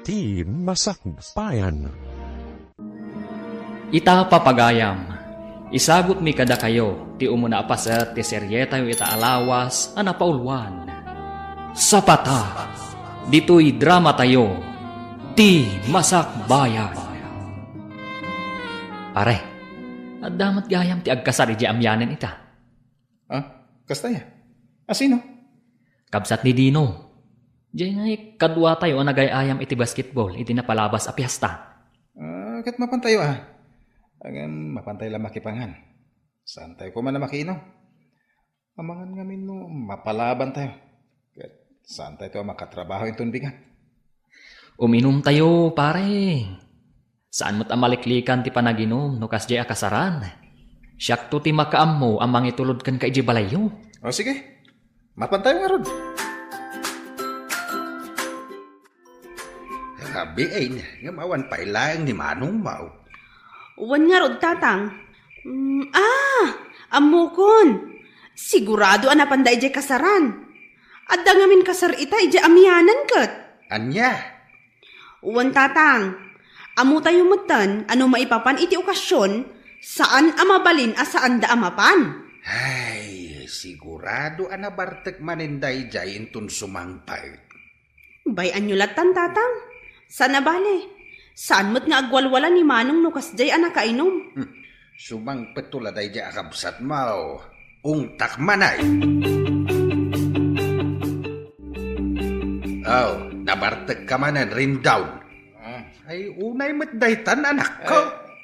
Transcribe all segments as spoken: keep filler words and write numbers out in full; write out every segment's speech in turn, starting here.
Ti Masakbayan. Ita, papagayam, isagutmi kadakayo ti umuna a paset ti serietayo ita a lawas a napauluan. Sapata, ditoy dramatayo, Ti Masakbayan. Pare, adda met gayam ti agkasar idiay amianen ita. Ah, kasta ya? A sino? Kabsat ni Dino. Diay nga kaduatayo a nagay-ayam iti basketball iti napalabas a fiesta. Ah, ket mapantayo, ah. Ngem mapantay la makipangan. Saantayo koma a makiinom. Amangan ngamin no mapalabantayo. Ket saantayo a makatrabaho inton bigat. Uminumtayo, pare. Saan met a maliklikan ti panaginum no kasdiay a kasaran. Siakto ti makaammo a mangitulod kenka idiay balayyo. O, sige. Mapantayo ngarud. Rabiin, ngem awan pay laeng ni manongmo. Wen ngarud, Tatang. Mm, ah, ammokon. Sigurado a napanda idiay kasaran. Adda ngamin kasar ita idiay amianen ket. Ania? Wen, Tatang. Ammotayo metten a no maipapan iti okasion, saan a mabalin a saanda a mapan. Ay, sigurado a nabartek manen daydiay inton sumangpet. Bay-anyo lattan, Tatang. Saan a bale. Saan met nga agwalwala ni Manong no kasdiay a nakainom. Hmm. Sumangpetto la daydiay a kabsatmo. Ungtak manay. Aw, nabartekka manen, Rindaw. Ah. Ay, unay met daytan, anakko.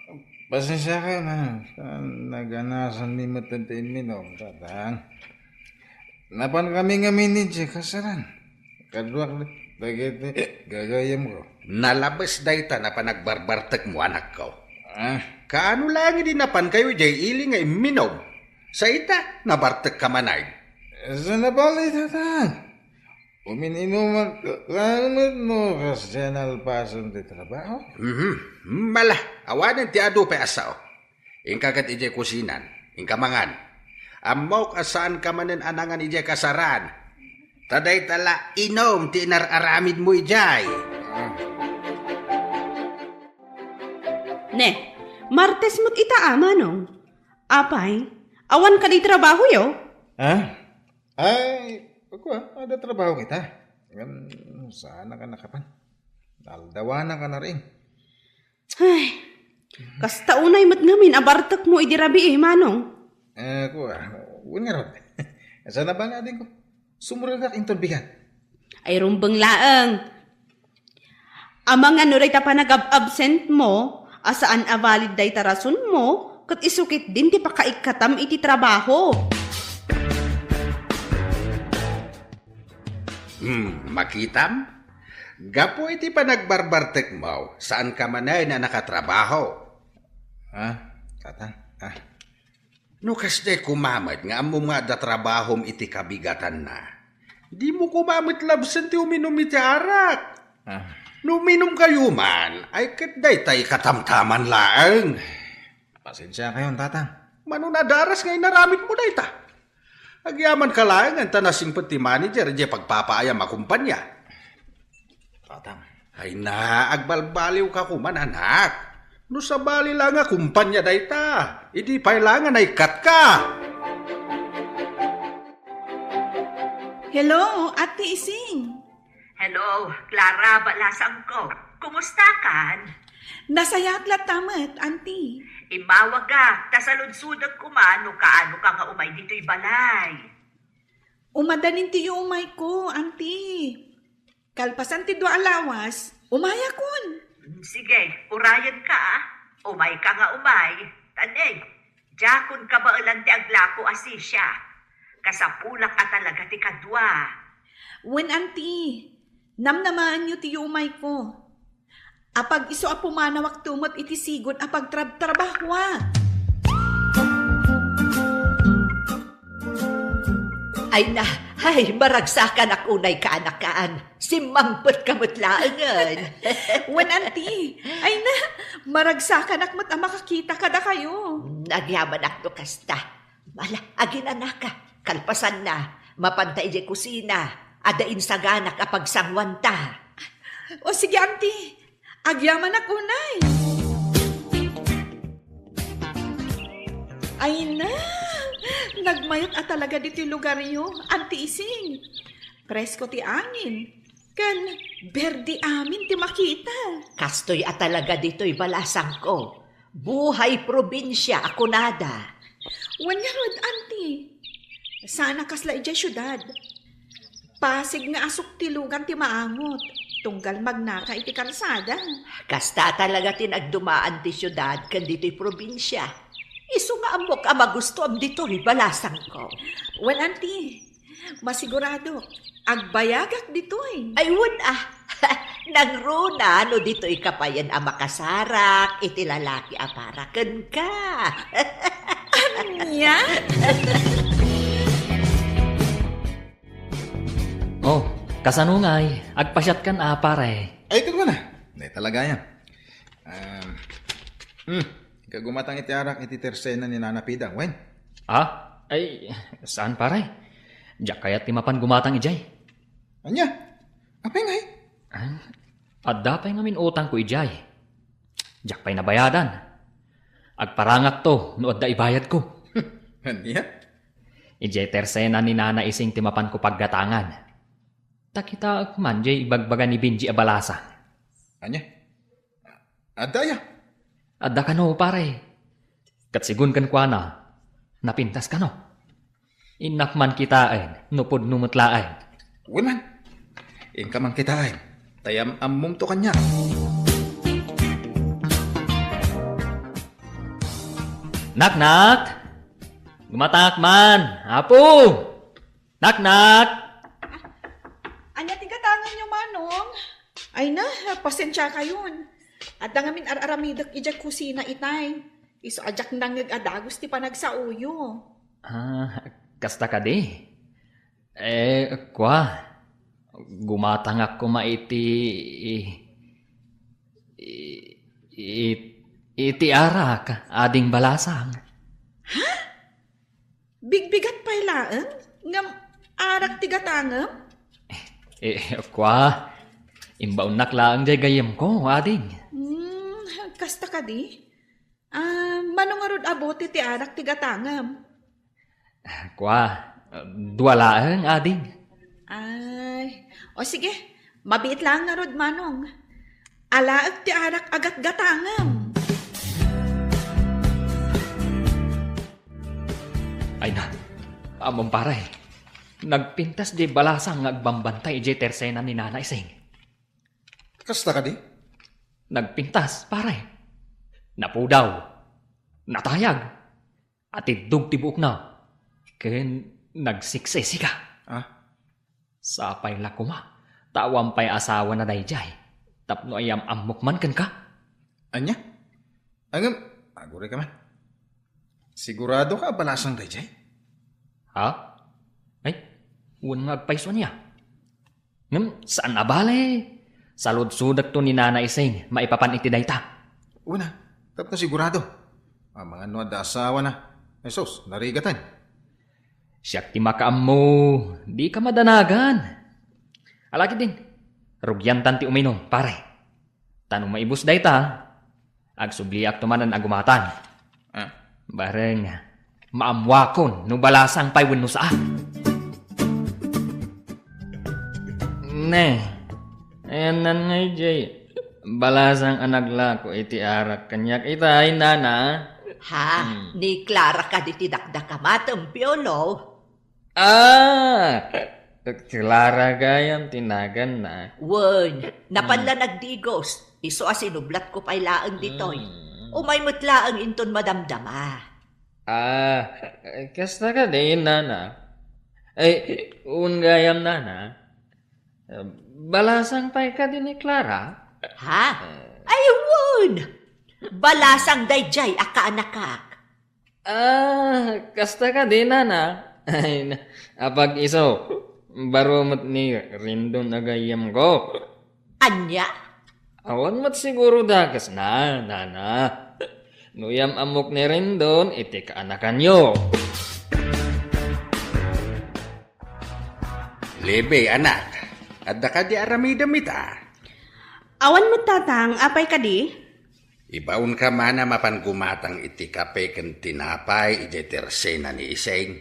Ay, pasensiaka, Manong. Naganasanmi met ti imminum, Tatang. Napankami ngamin idiay kasaran. Kaduak dagiti gagayyemko. Nalabes dayta a panagbarbartekmo, anakko. Ah. Kaano laeng idi napankayo idiay ili nga imminum? Sa ita, nabartekka manen. Saan a bale, Tatang. Umin-inumak laeng met no kasdiay nalpasen ti trabaho. Mhm. Mala, awanen ti adu pay a sao. Inka ket idiay kusinan, inka mangan. Ammok a saanka manen a nangan idiay kasaran. Ta dayta la inum ti inar-aramidmo idiay. Ne, Martes met ita a, Manong. Apay, awan kadi trabahoyo? Ha? Ay, kua, adda trabaho kita. Ngem, saan a nakapan. Aldawana ka na rin. Ay, kasta unay met ngamin a bartekmo idi rabii, Manong. Eh, kua, wen ngarud. Saan a bale, adingko? Sumuragak inton bigat. Ay, rumbeng laeng. Amangan no dayta panagab-absentmo, a saan a valid dayta rasonmo, ket isu ketdin ti pakaikkatam iti trabaho. Hmm, makitam? Gapu iti panagbarbartekmo, saanka manen a nakatrabaho. Ha? Tatang? Ah. No kasdiay koma met nga ammom nga adda trabahom iti kabigatanna, dimo koma met labsen ti uminum iti arak. Ah. No uminumkayo man, ay ket dayta ikatamtaman laeng. Pasensiakayon, Tatang. Mano nadaras nga inaramidmo dayta? Agyamanka laeng ta nasingpet ti manager idiay pagpapaayam a kumpania. Tatang. Ay na, agbalbaliwka koma, anak. No sabali la nga kumpania dayta, idi pay la nga naikkatka. Hello, Ate Ising. Hello, Clara, balasangko. Kumusta kan? Nasayaat latta met, Auntie. Immawagak, ta saludsodek koma no kaano ka nga umay ditoy balay. Umadanin ti yuumayko, Auntie. Kalpasan ti dua a lawas, umayakon. Mm, sige, urayenka, ah. Umayka nga umay. Tan, eh, diakon kabaelan ti aglako a sisya. Kasapulak a talaga ti kadua. Wen, Auntie, namnamaenyo ti yuumayko. Apag isu a pumanawakto met iti sigud a pagtrabtrabahoak. Ay na, ay, maragsakanak unay, kaanakan. Simmangpetka met laengen. Wen, Auntie, ay na, maragsakanak met a makakita kadakayo. Nagyamanak no kasta. Ala, aginanaka. Kalpasanna, mapanta idiay kusina. Adda insaganak a pagsanguanta. O sige, Auntie. Agyamanak unay. Ay na, nagmayat a talaga ditoy lugaryo, Auntie Ising. Presko ti angin, ken berde amin ti makita. Kastoy a talaga ditoy balasangko. Buhay probinsia a kunada. Wen ngarud, Auntie. Saan a kasla idiay siudad. Pasig nga asuktilogan ti maangot, tunggal magnaka iti kalsada. Kasta talaga ti nagdumaan ti siudad ken ditoy probinsia. Isu nga ammok a magustoam ditoy balasangko. Wen, Auntie, masigurado, agbayagak ditoy. Ay, wen, ah. Nangruna no ditoy kapayen a makasarak iti lalaki a para kenka. Ania? Oh, kasano ngay? Agpasiatkan a, pare. Ay, ito na. Nay talaga yan. Um, hmm, ikagumatang iti arak iti tersena ni Nana Pida, wen? Ah? Ay, saan, pare? Diak kayat ti mapan gumatang idiay. Ania? Apay ngay? Ah, adda pay ngamin utangko idiay. Diak pay nabayadan. Agparangakto no adda ibayadko. Ania? Idiay tersena ni Nana Ising ti mapanko paggatangan. Ta kitaek man diay ibagbaga ni Benji a balasang. Ania? Adda aya? Adda kano, pare. Ket sigun kenkuana, napintas kano. Innak man kitaen no pudno met laeng. Wen man. Inka man kitaen. Ta yam-ammomto kaniak. Naknak! Gumatangak man, Apo! Naknak! Ania ti gatanganyo, Manong? Ay na, pasensiakayon. Adda ngamin ar-aramidek idiay kusina itay. Isu a diak nangngeg a dagus ti panagsaoyo. Ah, kasta kadi? Eh, kua, gumatangak koma iti, i-, i-, iti arak, ading balasang. Ha? Bigbigat pay laeng? Ngem arak ti gatangem? Eh, kua, imbaonnak laeng diay gayyemko, ading. Hmm, kasta kadi? Ah, mano ngarud a bote ti arak ti gatangem? Kua, dua laeng, ading. Ay, o sige, mabiit laeng ngarud, Manong. Alaek ti arak a gatgatangem. Ay na, ammom, pare. Nagpintas diay balasang nga agbambantay idiay tersena ni Nana Ising. Kasta kadi? Nagpintas, pare. Napudaw. Natayag. Atiddog ti buokna. Ken nagsiksisika. Ah? Sapay la koma, ta awan pay asawana daydiay, tapno ayam-ammok man kenka. Ania? Ngem, agurayka man. Siguradoka a balasang daydiay? Ha? Ay, wen nga agpayso ania? Ngem saan a bale, saludsodekto ni Nana Ising maipapan iti dayta. Wen a, tapno sigurado. Amangan no adda asawana. Jesus, narigatan. Siak ti makaammo, dika madanagan. Ala ketdin, rugiantan ti uminum, pare. Ta no maibus dayta, agsubliakto manen a gumatang. Ah. Bareng, maammuakon no balasang pay wenno saan. Ne, ayanna ngay diay balasang a naglako iti arak kaniak itay, Nana. Ha? Hmm. Ni Clara kadi ti dakdakamatem, Piolo? Ah! Clara gayam ti naganna. Wen, napan la nagdigos. Isu a sinublatko pay laeng ditoy. Hmm. Umay met laeng inton madamdama. Ah, kasta kadi, Nana? Ay, wen gayam, Nana. Balasang pay kadi ni Clara? Ha? Ay, wen! Balasang daydiay a kaanakak. Ah, kasta kadi, Nana? Ay, na-, apag-isu, baro met ni Rendon a gayyemko. Ania? Awan met siguro dakesna, Nana. No yam-ammok ni Rendon, iti kaanakanyo. Lebe, anak, adda kadi aramidem ita? Awan met, Tatang, apay kadi? Ibaonka man a mapan gumatang iti kape ken tinapay idiay tersena ni Ising.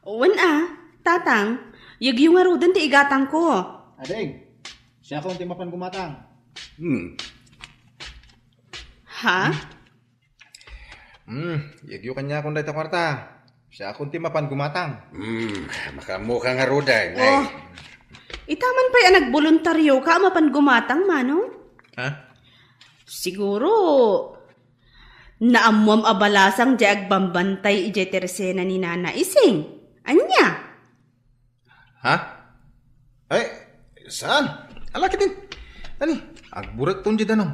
Wen a, Tatang, yegyo ngaruden ti igatangko. Ading, siakon ti mapan gumatang. Hmm. Ha? Hmm, yegyo kaniakon dayta kuarta. Siakon ti mapan gumatang. Hmm, makaammoka ngaruden, ay. Oh, ita man pay a nagboluntarioka a mapan gumatang, Manong? Ha? Siguro, naammoam a balasang diay agbambantay idiay tersena ni Nana Ising. Ania? Ha? Ay, saan? Ala, kitin. Ani, agburekton diay danum.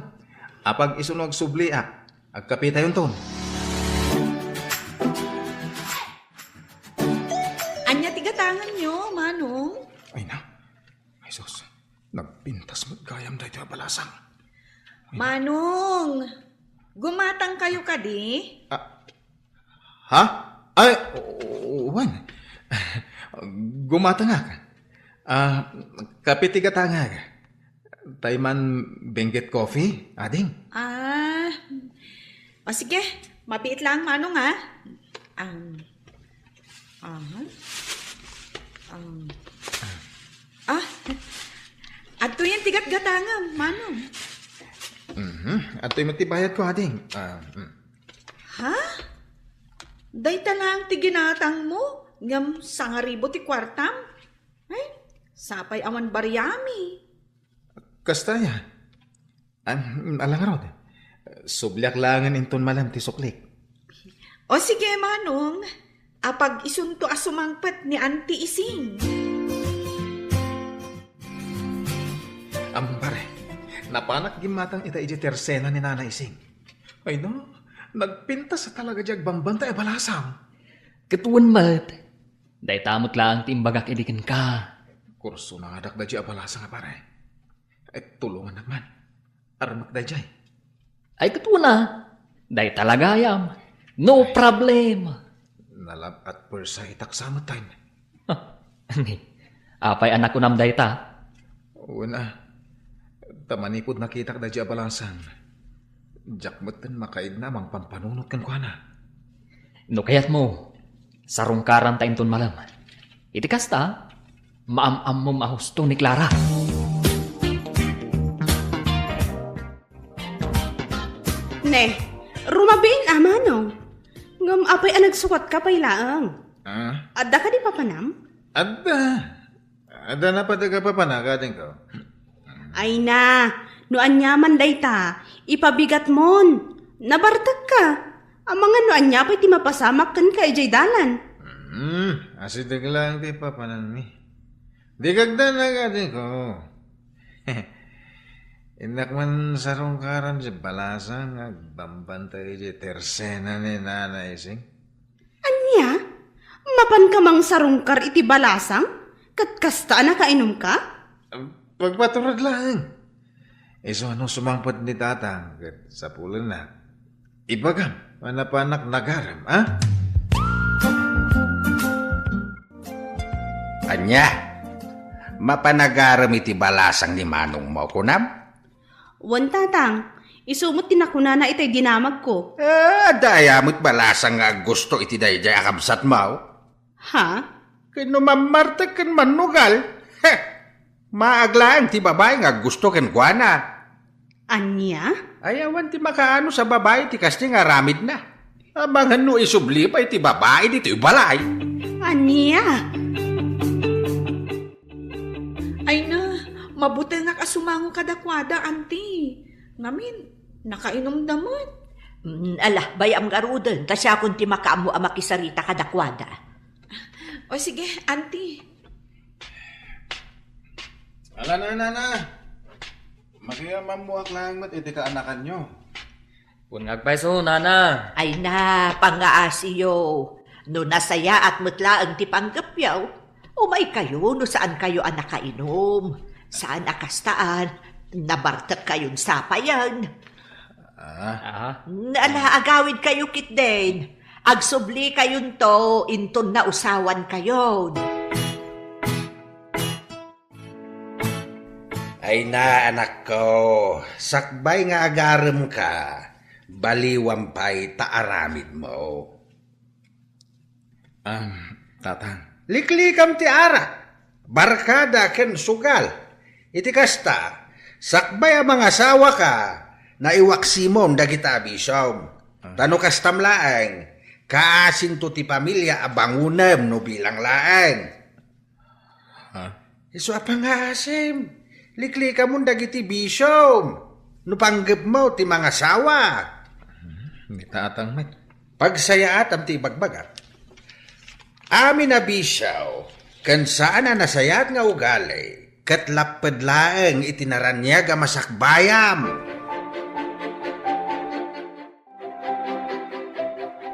Apag isuno agsubliak, agkapetayonton. Ania ti gatanganyo, Manong? Ay na. Ay, sus. Nagpintas met gayam daytoy a balasang. Manong, gumatangkayo kadi? Ah, ha? Ay, o-, o-, wen. Gumatangak. Ah, kape ti gatangak. Tay man Benguet Coffee, ading? Ah, o sige, mabiit lang, Manong, ah. Um, aha. Um, ah, adtoyen ti gatgatangam, Manong. Mhm. Adtoy met ti bayadko, ading. Ah, mm. Ha? Dayta lang ti ginatangmo, ngem sangaribu ti kuartam? Ay, sapay awan bariami. Kasta aya? Ah, ala ngarud. Subliak laengen inton malem ti suklik. O sige, Manong. Apag isunto a sumangpet ni Auntie Ising. Am, pare, napanak gimmatang ita idiay tersena ni Nana Ising. Ay no, nagpintas a talaga diay agbambantay a balasang. Ket wen met, dayta met laeng ti imbagak idi kenka. Kursunadak daydiay a balasang a pare. Ay, tulongannak man. Armek daydiay. Ay, ket wen a. Dayta la gayam. No problem. Nalab-at persa itak sa met tayo. Apay a nakunam dayta? Wen a. Ta manipud nakitak daydiay a balasang, diak metten makaidna a mangpampanunot kenkuana. No kayatmo, sarungkaranta inton malem. Iti kasta, maam-ammom a husto ni Clara. Ne, rumabiin a, Manong. Ngem apay a nagsukatka pay laeng? Ah? Adda kadi papanam? Adda. Adda napateg a papanak, adingko. Ay na, no ania man dayta, ipabigatmon. Nabartekka. Amangan no ania pay ti mapasamak kenka idiay dalan. Hmm, asideg laeng ti papananmi. Di kagdanak, adingko. Innak man sarungkaran ti balasang nga agbambantay idiay tersena ni Nana Ising. Ania? Mapanka mangsarungkar iti balasang? Ket kasta a nakainumka? Pagpaturod laeng. Isu a no sumangpet ni Tatang ket sapulenna, ibagam a napanak nagarem, a? Ania? Mapan nagarem iti balasang ni manongmo, kunam? Wen, Tatang. Isu met ti nakunana itay dinamagko. Eh, adda aya met balasang nga aggusto iti daydiay a kabsatmo? Ha? Ken no mammartek ken mannugal, heh, maag laeng ti babai nga aggusto kenkuana. Ania? Ay, awan ti makaanus a babai ti kasta nga aramidna. Amangan no isubli pay ti babai ditoy balay. Ania? Ay na, mabutengak a sumango kadakuada, anti. Ngamin, nakainumda met. Mm, ala, bay-am ngaruden, ta siakon ti makaammo a makisarita kadakuada. O sige, anti. Ala na, nana. Makiamammoak laeng met iti kaanakanyo. Wen nga agpayso, nana. Ay na, pangaasiyo. No nasayaat met laeng ti panggepyo, umaykayo no saankayo a nakainum. Saan a kastaan, nabartekkayon sapayen. Ah. Aha. Ala, agawidkayo ketdin. Agsublikayon to, inton nausawankayon. Ay na, anakko, sakbay nga agaremka, baliwam pay ta aramidmo. Ah, Tatang. Liklikam ti arak, barkada ken sugal. Iti kasta, sakbay a mangasawaka, naiwaksimon dagita a bisiom. Ah. Ta no kastam laeng, kaasinto ti pamilia a bangonem no bilang laeng. Ha? Isu a pangaasim, liklikamon dagiti bisiom no panggepmo ti mangasawa. Hmm, ni Tatang met. Pagsayaatam ti ibagbagak. Amin a bisio ken saan a nasayaat nga ugali, ket lapped laeng iti naraniag a masakbayam.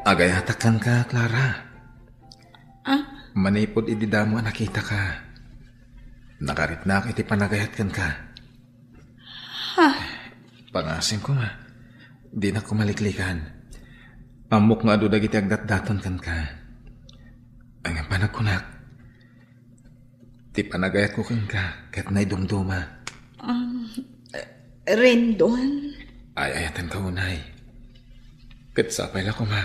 Agayatak kenka, Clara. Ah? Manipud idi damo a nakitaka, nakariknak iti panagayat kenka. Ha? Pangaasim koma, dinak koma liklikan. Ammok nga adu dagiti agdatdaton kenka. Ay, nga panagkunak, ti panagayatko kenka ket naidumduma. Um, Rendon? Ay-ayatenka unay. Ket sapay la koma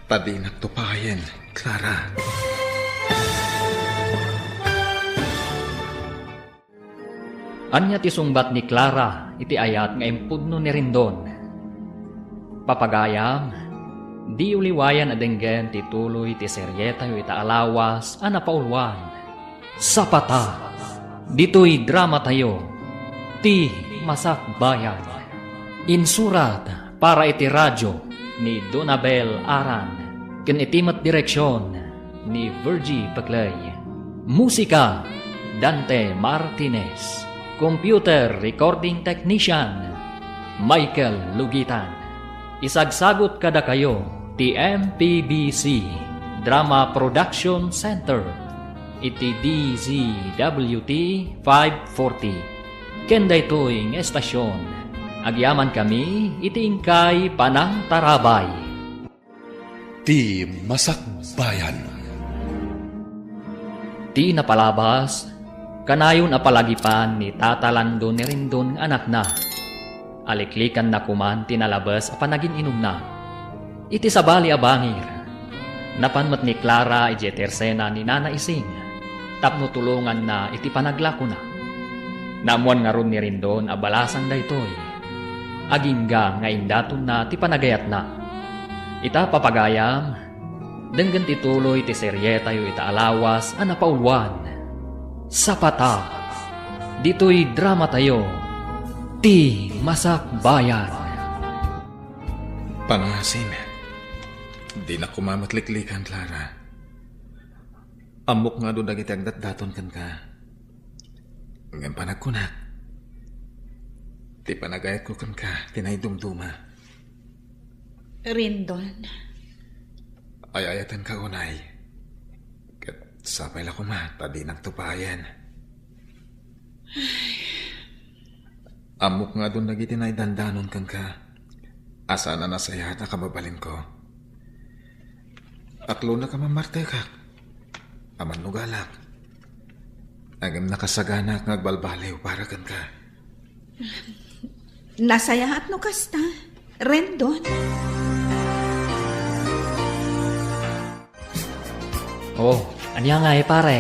ta dinak tupayen, Clara. Ania ti sungbat ni Clara iti ayat nga impudno ni Rendon? Papagayam, diyo liwayan a denggen ti tuloy ti serietayo ita a lawas a napauluan. Sapata, ditoy dramatayo, Ti Masakbayan. Insurat para iti radyo ni Donabel Aran ken iti met direksion ni Virgie Peclay. Musika, Dante Martinez. Computer recording technician, Michael Lugitan. Isagsagut kadakayo ti M P B C Drama Production Center iti D Z W T five forty. Ken daytoy nga estasion, agyamankami iti inkay panangtarabay. Ti Masakbayan. Ti napalabas, kanayon a palagipan ni Tata Lando ni Rendon nga anakna. Aliklikanna koman ti nalabes a panagin-inumna. Iti sabali a bangir, napan met ni Clara idiay tersena ni Nana Ising tapno tulonganna iti panaglakona. Naammoan ngarud ni Rendon a balasan daytoy. Agingga nga indatonna ti panagayatna. Ita, papagayam, denggen ti tuloy ti serietayo ita a lawas a napauluan. Sapata, ditoy dramatayo, Ti Masakbayan. Pangaasim, dinak koma met liklikan, Clara. Ammok nga adu dagiti agdatdaton kenka. Ngem panagkunak, ti panagayatko kenka ti naidumduma. Rendon. Ay-ayatenka unay. Ket sapay la koma ta dinak tupayen. Ammok nga adun dagiti naidandanon kenka a saan a nasayaat a kababalinko. Aklonak a mammartekak, a mannugalak. Ngem nakasaganak nga agbalbaliw para kenka. Nasayaat no kasta, Rendon. Oh, ania ngay, pare?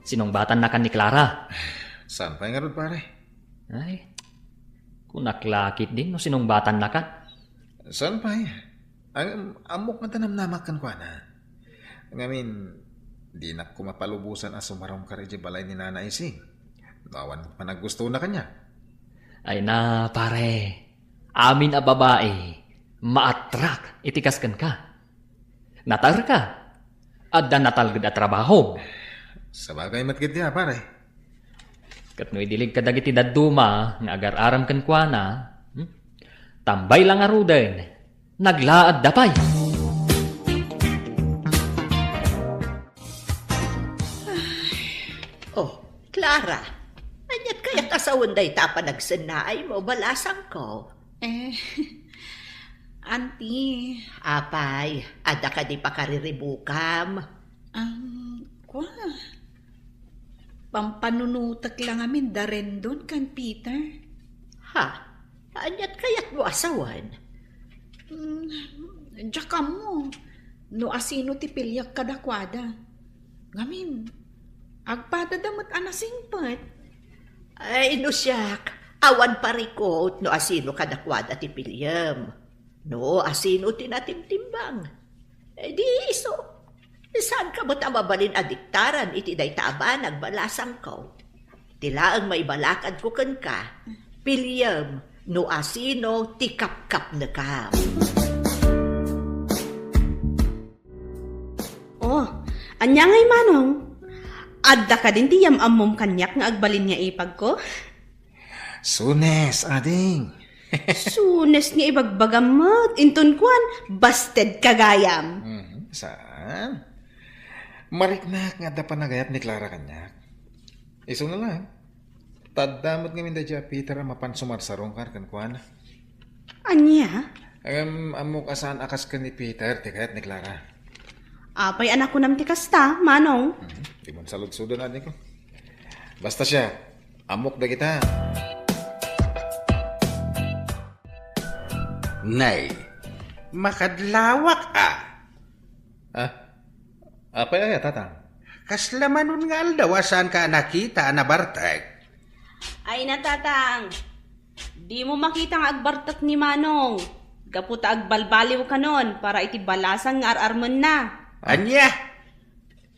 Sinungbatannakan ni Clara? Saan pay ngarud, pare? Ay, kunak la ketdin no sinungbatannakan. Saan pay? Am-, ammok nga ta namnamak kenkuana. Ngamin, dinak koma palubosan a sumarungkar idiay balay ni Nana Ising. No awan panagustona kaniak. Ay na, pare. Amin a babai, maatrak iti kas kenka. Natarka. Adda natalged a trabaho. Sabagay met ketdi a, pare. Ket no idilig kadagiti dadduma nga agar-aram kenkuana, hmm? Tambay la ngaruden, naglaadda pay. Oh, Clara, aniat kayat a sawen dayta a panagsennaaymo, balasangko? Eh, Auntie. Apay, adda kadi pakariribukam? Ang, kwa? Pampanunotek la ngamin da Rendon ken Peter. Ha? Aniat kayat mo a sawen? Mm, diak ammo no asino ti piliek kadakuada. Ngamin, agpadada met a nasingpet. Ay, no siak, awan parikut no asino kadakuada ti piliem. No asino ti natimtimbang. Eh, di isu. Saanka met a mabalin a diktaran iti dayta a banag, balasangko. Ti laeng maibalakadko kenka, piliem no asino ti kapkapnekam. Oh, ania ngay, Manong? Adda kadin ti yam-ammom kaniak nga agbalin nga ipagko? Sunes, ading. Sunes nga ibagbagam met, inton kuan, basted ka gayam. Mhm, saan? Mariknak nga adda panagayat ni Clara kaniak. Isu na lang. Tadda met ngamin daydiay a Peter a mapan sumarsarungkar kenkuana. Ania? Ngem ammok a saan a kas ken ni Peter ti kayat ni Clara. Apay a nakunam ti kasta, Manong? Mhm. Di man saludsodan, adingko. Basta siya, ammok dagita. Nay, makadlawak a. Ah? Apay aya, Tatang? Kasla manon nga aldaw a saanka a nakita a nabartek? Ay na, Tatang. Dimo makita nga agbartek ni Manong. Gapu ta agbalbaliw kanon para iti balasang nga ar-armenna. Ania?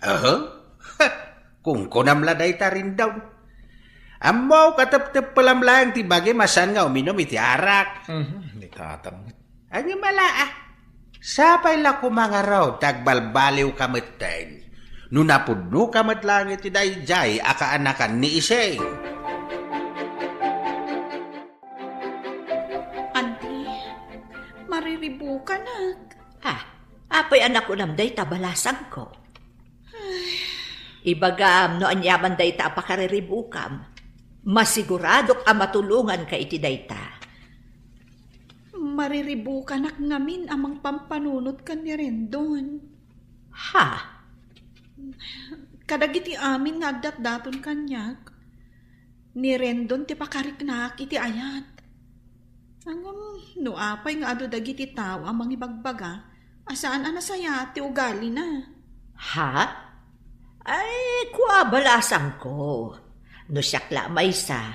Aha. Kunkunam la dayta, Rendon. Ammok a tepteppelam laeng ti bagim a saan nga uminum iti arak. Mhm, ni Tatang met. Ania mala a? Sapay la koma ngarud ta agbalbaliwka metten no napudnoka met laeng iti daydiay a kaanakan ni Ising. Anti, mariribukanak. Ah, apay a nakunam dayta, balasangko? Ibagam no aniaman dayta a pakariribukam. Masiguradok a matulonganka iti dayta. Mariribukanak ngamin a mangpampanunot ken ni Rendon. Ha? Kadagiti amin nga agdatdaton kaniak, ni Rendon ti pakariknaak iti ayat. Ngem no apay nga adu dagiti tao a mangibagbaga a saan a nasayaat ti ugalina. Ha? Ay, kua, balasangko. No siak la maysa,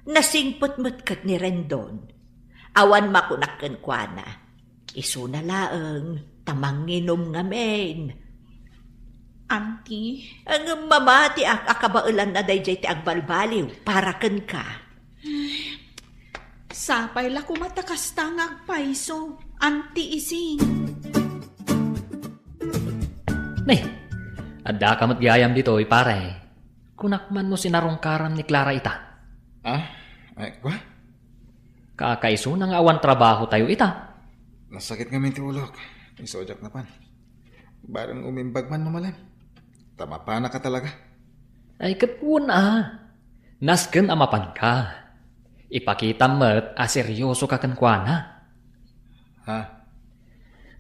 nasingpet met ket ni Rendon. Awan makunak kenkuana. Isuna laeng ta manginum ngamin. Anti? Ngem mamatiak a kabaelanna daydiay ti agbalbaliw para kenka. Sapay la koma ta kasta nga agpayso, Anti Ising. Ne, addaka met gayam ditoy, pare. Kunak man no sinarungkaram ni Clara ita. Ah? Ay, kwa? Kakaisuna nga awan trabahotayo ita. Nasakit ngamin ti ulok. Isu a diak napan. Bareng umimbag man no malem. Ta mapanaka talaga. Ay, ket wen a. Nasken a mapanka. Ipakitam met a seriosoka kenkuana. Ha?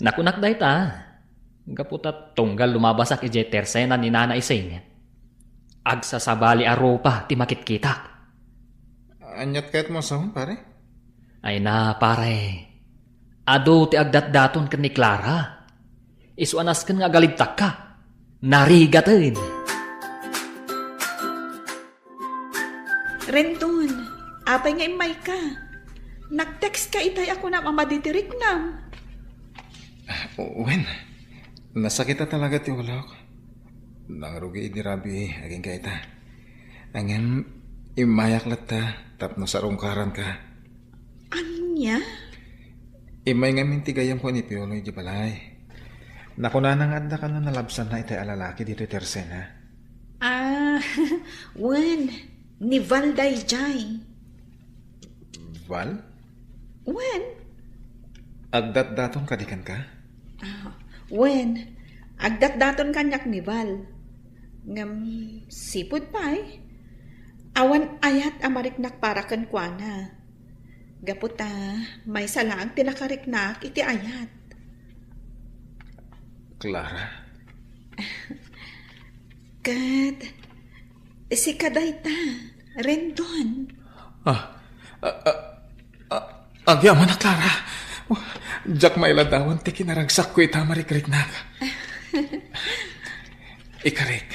Nakunak dayta, gapu ta tunggal lumabasak idiay tersena ni Nana Ising, agsasabali a rupa ti makitkitak. Aniat kayatmo a sawen, pare? Ay na, pare. Adu ti agdatdaton ken ni Clara. Isu a nasken nga agalibtakka. Narigaten. Rendon, apay nga immayka? Nag-text ka itay a kunam a madi ti riknam. Ah, wen, nasakit a talaga ti ulok. Nangrugi idi rabii agingga ita. Ngem, immayak latta tapno sarungkaranka. Ania? Immay ngamin ti gayyemko ni Piolo idiay balay. Nakunana nga adda kano nalabsanna itay a lalaki ditoy tersena. Ah, wen, ni Val daydiay. Val? Wen. Agdatdaton kadi kenka? Ah, wen, agdatdaton kaniak ni Val. Ngem, sipud pay, awan ayat a mariknak para kenkuana. Gapu ta, maysa laeng ti nakariknak iti ayat. Clara? Ket, Sika dayta, Rendon. Ah, ah, ah, ah, agyamanak, Clara. Oh, diak mailadawan ti kinaragsakko ita a marikriknak. Ikarik,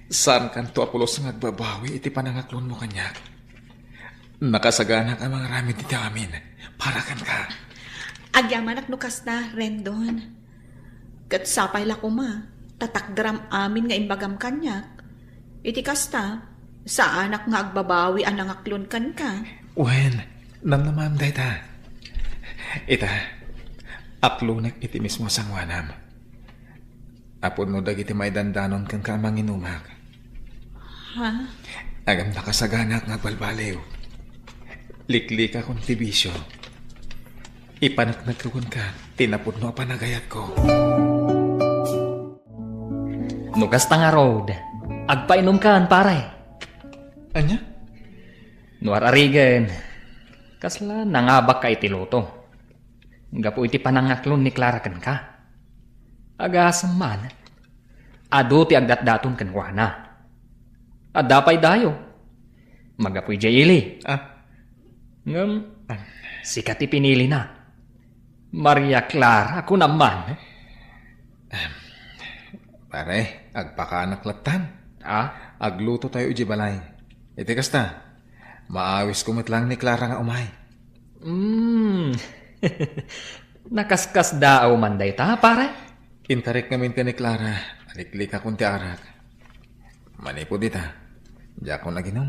saankanto a pulos nga agbabawi iti panangaklonmo kaniak. Nakasaganak a mangaramid iti amin para kenka. Agyamanak no kasta, Rendon. Ket sapay la koma, ta takderam amin nga imbagam kaniak. Iti kasta, saanak nga agbabawi a nangaklon kenka. Wen, namnamaem dayta. Ita, aklonek iti mismo a sangoanam. Apo no dagiti maidandanon kenka a manginumak. Ha? Ngem nakasaganak nga agbalbaliw. Liklikakon ti bisio. Ipaneknekko kenka ti napudno a panagayatko. No kasta ngarud, agpainumkan, pare. Ania? No ar-arigen, kasla nangabakka iti luto. Gapu iti panangaklon ni Clara kenka. Agasem man, adu ti agdatdaton kenkuana. Adda pay dayo. Magapu idiay ili. Ah. Ngem, ah, sika ti pinilina. Maria Clara, kunam man. Em, pare, agpakaanak lattan. Ah? Agluto tayo idiay balay. Iti kasta, maawisko met laeng ni Clara nga umay. Hmm. Nakaskasdaaw man dayta, pare? Inkarik ngamin ken ni Clara, aliklikakon ti arak. Manipud ita, diakon aginom.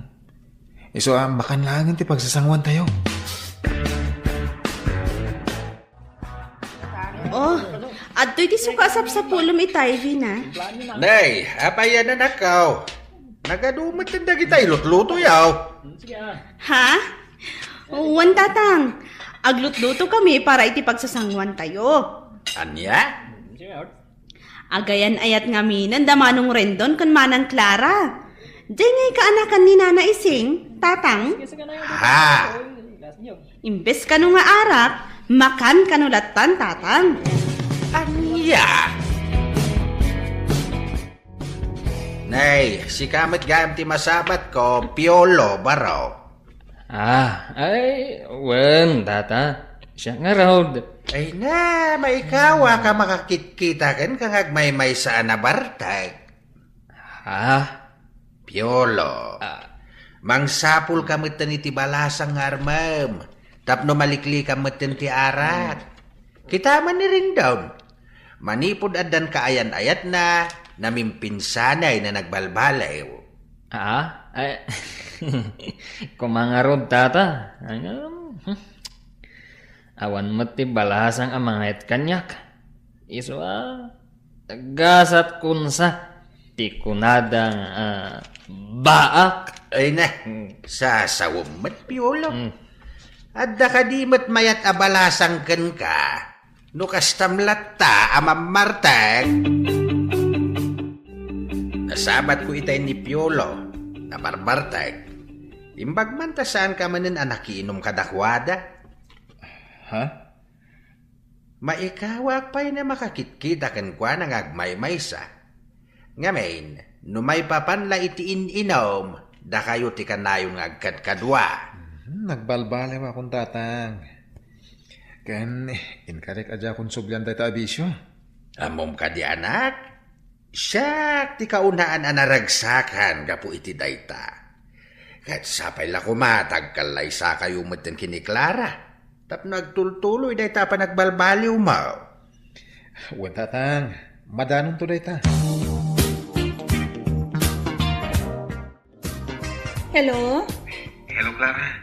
Isu a, makan laengen ti pagsasangoantayo. Oh, adtoy ti suka a sapsapulem ita, Ivy, na. Nay, apay a nanakaw? Nagadu met dagita ilutlutoyaw. Ha? Wen, Tatang. Aglutluto kami para iti pagsasangoantayo. Ania? Agayan-ayat ngamin da Manong Rendon ken Manang Clara. Diay nga kaanakan ni Nana Ising, Tatang? Ha? Imbes kano nga arak, makan kano lattan, Tatang. Ania? Nay, sika met gayam ti masabatko, Piolo, baro. Ah, ay, wen, Tata. Siak ngarud. Ay na, maikawak a makakitkita kenka nga agmaymaysa a nabartek. Ha? Piolo. Ah. Mangsapulka metten iti balasang nga armem, tapno maliklikam metten ti arak. Kita man ni Rendon. Manipud addan kaayan-ayatna, namimpinsanay na nagbalbaliw. Ah? Ay, koma ngarud, Tata. Ngem, hmm. Awan met ti balasang a mangayat kaniak. Isu a, gasat kunsa ti kunada nga, ah, baak. Ay na, hmm, sasawem met, Piolo. Hmm. Adda kadi met mayat a balasang kenka? No kastam latta a mammartek. Nasabatko itay ni Piolo, nabarbartek. Imbag man ta saanka manen a nakiinum kadakuada. Ha? Maikawak pay na makakitkita kenkuana nga agmaymaysa. Ngamin, no maipapan la iti in-inum, dakayo ti kanayon nga agkadkadua. Mhm, nagbalbaliwakon, Tatang. Ken, inkarik a diakon sublian dayta a bisio. Ammom kadi, anak? Siak ti kaunaan a naragsakan gapu iti dayta. Ket sapay la koma ta agkallaysakayo metten ken ni Clara tapno agtultuloy dayta a panagbalbaliwmo. Wen, Tatang, madanonto dayta. Hello? Hello, Clara.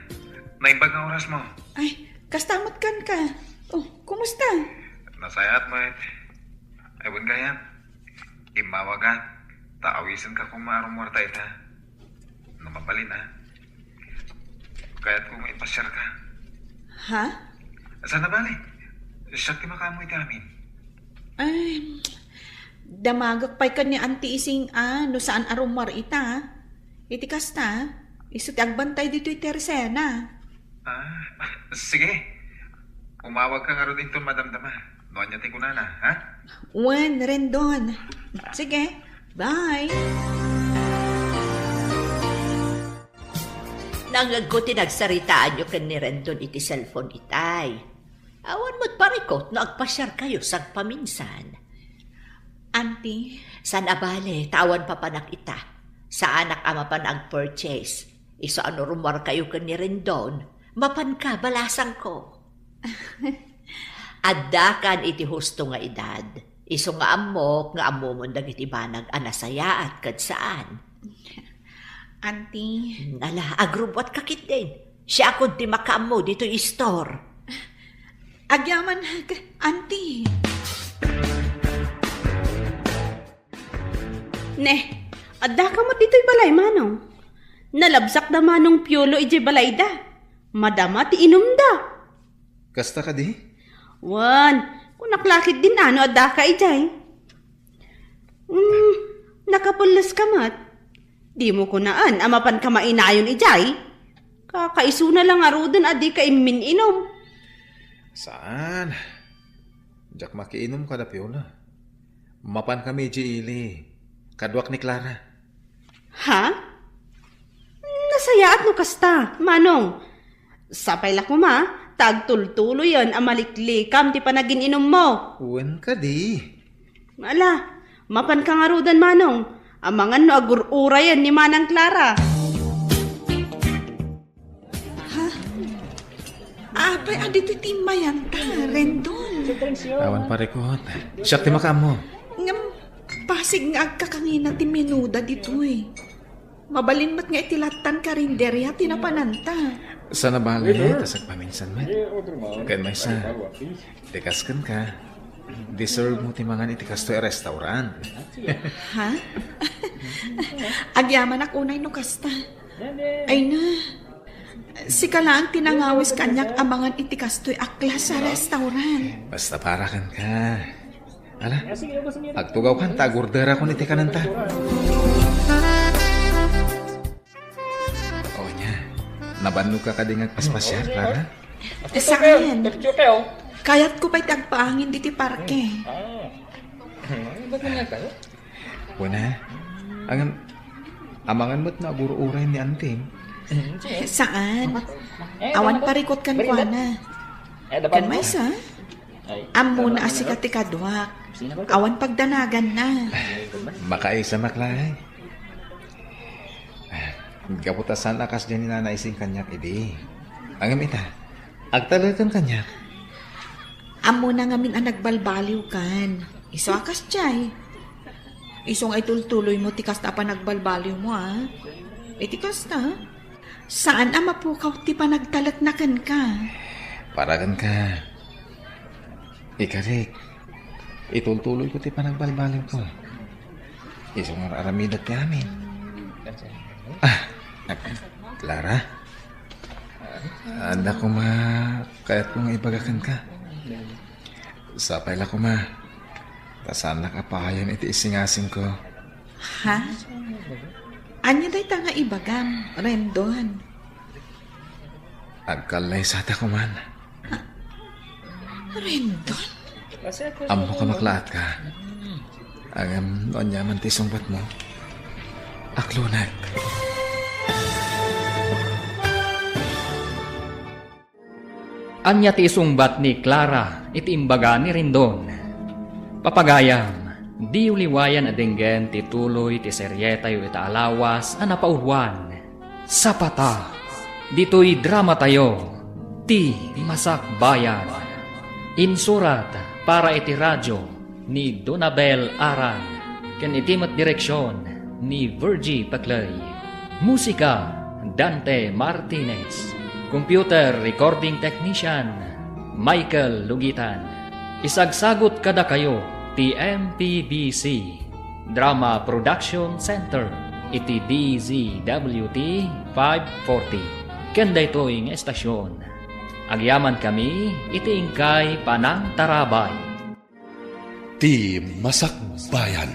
Naimbag nga orasmo. Ay, kasta met kenka. Oh, kumusta? Nasayaat met. Ay, wen gayam. Immawagak, ta awisenka koma a rummuarta ita. No mabalin, a. Kayatko nga ipasiarka. Ha? Saan a bale? Siak ti makaammo iti amin. Ay, damagek pay ken ni Auntie Ising a, no saan a rummuar ita. Iti kasta, isu ti agbantay ditoy ti Teresena. Ah, sige. Umawagka ngarud inton madamdama. No ania ti kunana, ha? Wen, Rendon. Sige, bye. Nangngegko ti nagsaritaanyo ken ni Rendon iti cellphone itay. Awan met parikot no agpasiarkayo sagpaminsan. Auntie? Saan a bale, ta awan papanak ita. Saanak a mapan ag-purchase. Isu a no rummuarkayo ken ni Rendon, mapanka, balasangko. Addakan iti husto nga edad. Isu nga ammok nga ammomon dagiti banag a nasayaat ket saan. Auntie. Hmm, ala, agrubbuatka ketdin. Siakon ti makaammo ditoy istor. Agyaman, Auntie. Ne, addaka met ditoy balay, Manong. Nalabsakda Manong Piolo idiay balayda. Madama ti inumda. Kasta kadi? Wen, kunak la ketdin a no addaka idiay. Hmm, nakapulleska met. Dimo kunaan a mapanka mainayon idiay. Kakaisuna la ngaruden a dika immin-inum. Saan? Diak makiinum kada Piolo. Mapankami idiay ili. Kaduak ni Clara. Ha? Nasayaat no kasta, Manong. Sapay la koma, ta agtultuloyen a maliklikam ti panagin-inummo. Wen kadi? Ala, mapanka ngaruden, Manong. Amangan no agur-urayen ni Manang Clara. Ha? Apay, adi ti timmayanta, Rendon. Awan parikot. Siak ti makaammo. Ngem, pasig nga agkakangina ti menuda ditoy. Mabalin met nga iti lattan karinderya ti napananta. Saan a bale, ta sagpaminsan met. Ken maysa, ti kas kenka, deserve mo ti mangan iti kastoy a restaurant. Ha? Agyamanak unay no kasta. Ay na, sika laeng ti nangawis kaniak a mangan iti kastoy a klase a restaurant. Basta para kenka. Ala, agtugawkan ta agorderakon iti kanenta. O ania, nabannogka kadi nga agpaspasiar, Clara? Saan? Kayatko pay ti agpaangin ditoy parke. Wen a, ngem, amangan met no agur-uray ni Anting. Saan? Awan parikot kenkuana. Ken maysa? Ammona a sika ti kaduak. Awan pagdanaganna. Makaisa met laeng. Gapu ta saan a kasdiay ni Nana Ising kaniak idi. Ngem ita, agtaleken kaniak. Ammona ngamin a nagbalbaliwkan. Isu a kasdiay. Isu nga itultuloymo ti kasta a panagbalbaliwmo, a. Iti kasta, saan a mapukaw ti panagtalekna kenka. Para kenka. Ikari, itultuloyko ti panagbalbaliwko. Isu nga ar-aramidek ti amin. Ah, Clara? Adda koma kayatko nga ibaga kenka. Sapay la koma, ta saannak a pahayen iti isingasingko. Ha? Ania dayta nga ibagam, Rendon? Agkallaysata koman. Rendon? Ammok a maklaat ka. Ngem no ania man ti isungbatmo, aklonek. Ania ti isungbat ni Clara iti imbaga ni Rendon? Papagayam, diyo liwayan a denggen ti tuloy ti serietayo ita a lawas a napauloan. Sapata, ditoy dramatayo, Ti Masakbayan. Insurat para iti radio ni Donabel Aran, ken iti met direksion ni Virgie Paclay. Musika, Dante Martinez. Computer recording technician, Michael Lugitan. Isagsagut kadakayo ti M P B C Drama Production Center iti D Z W T five forty. Ken daytoy nga estasion, agyamankami iti inkay panangtarabay. Ti Masakbayan.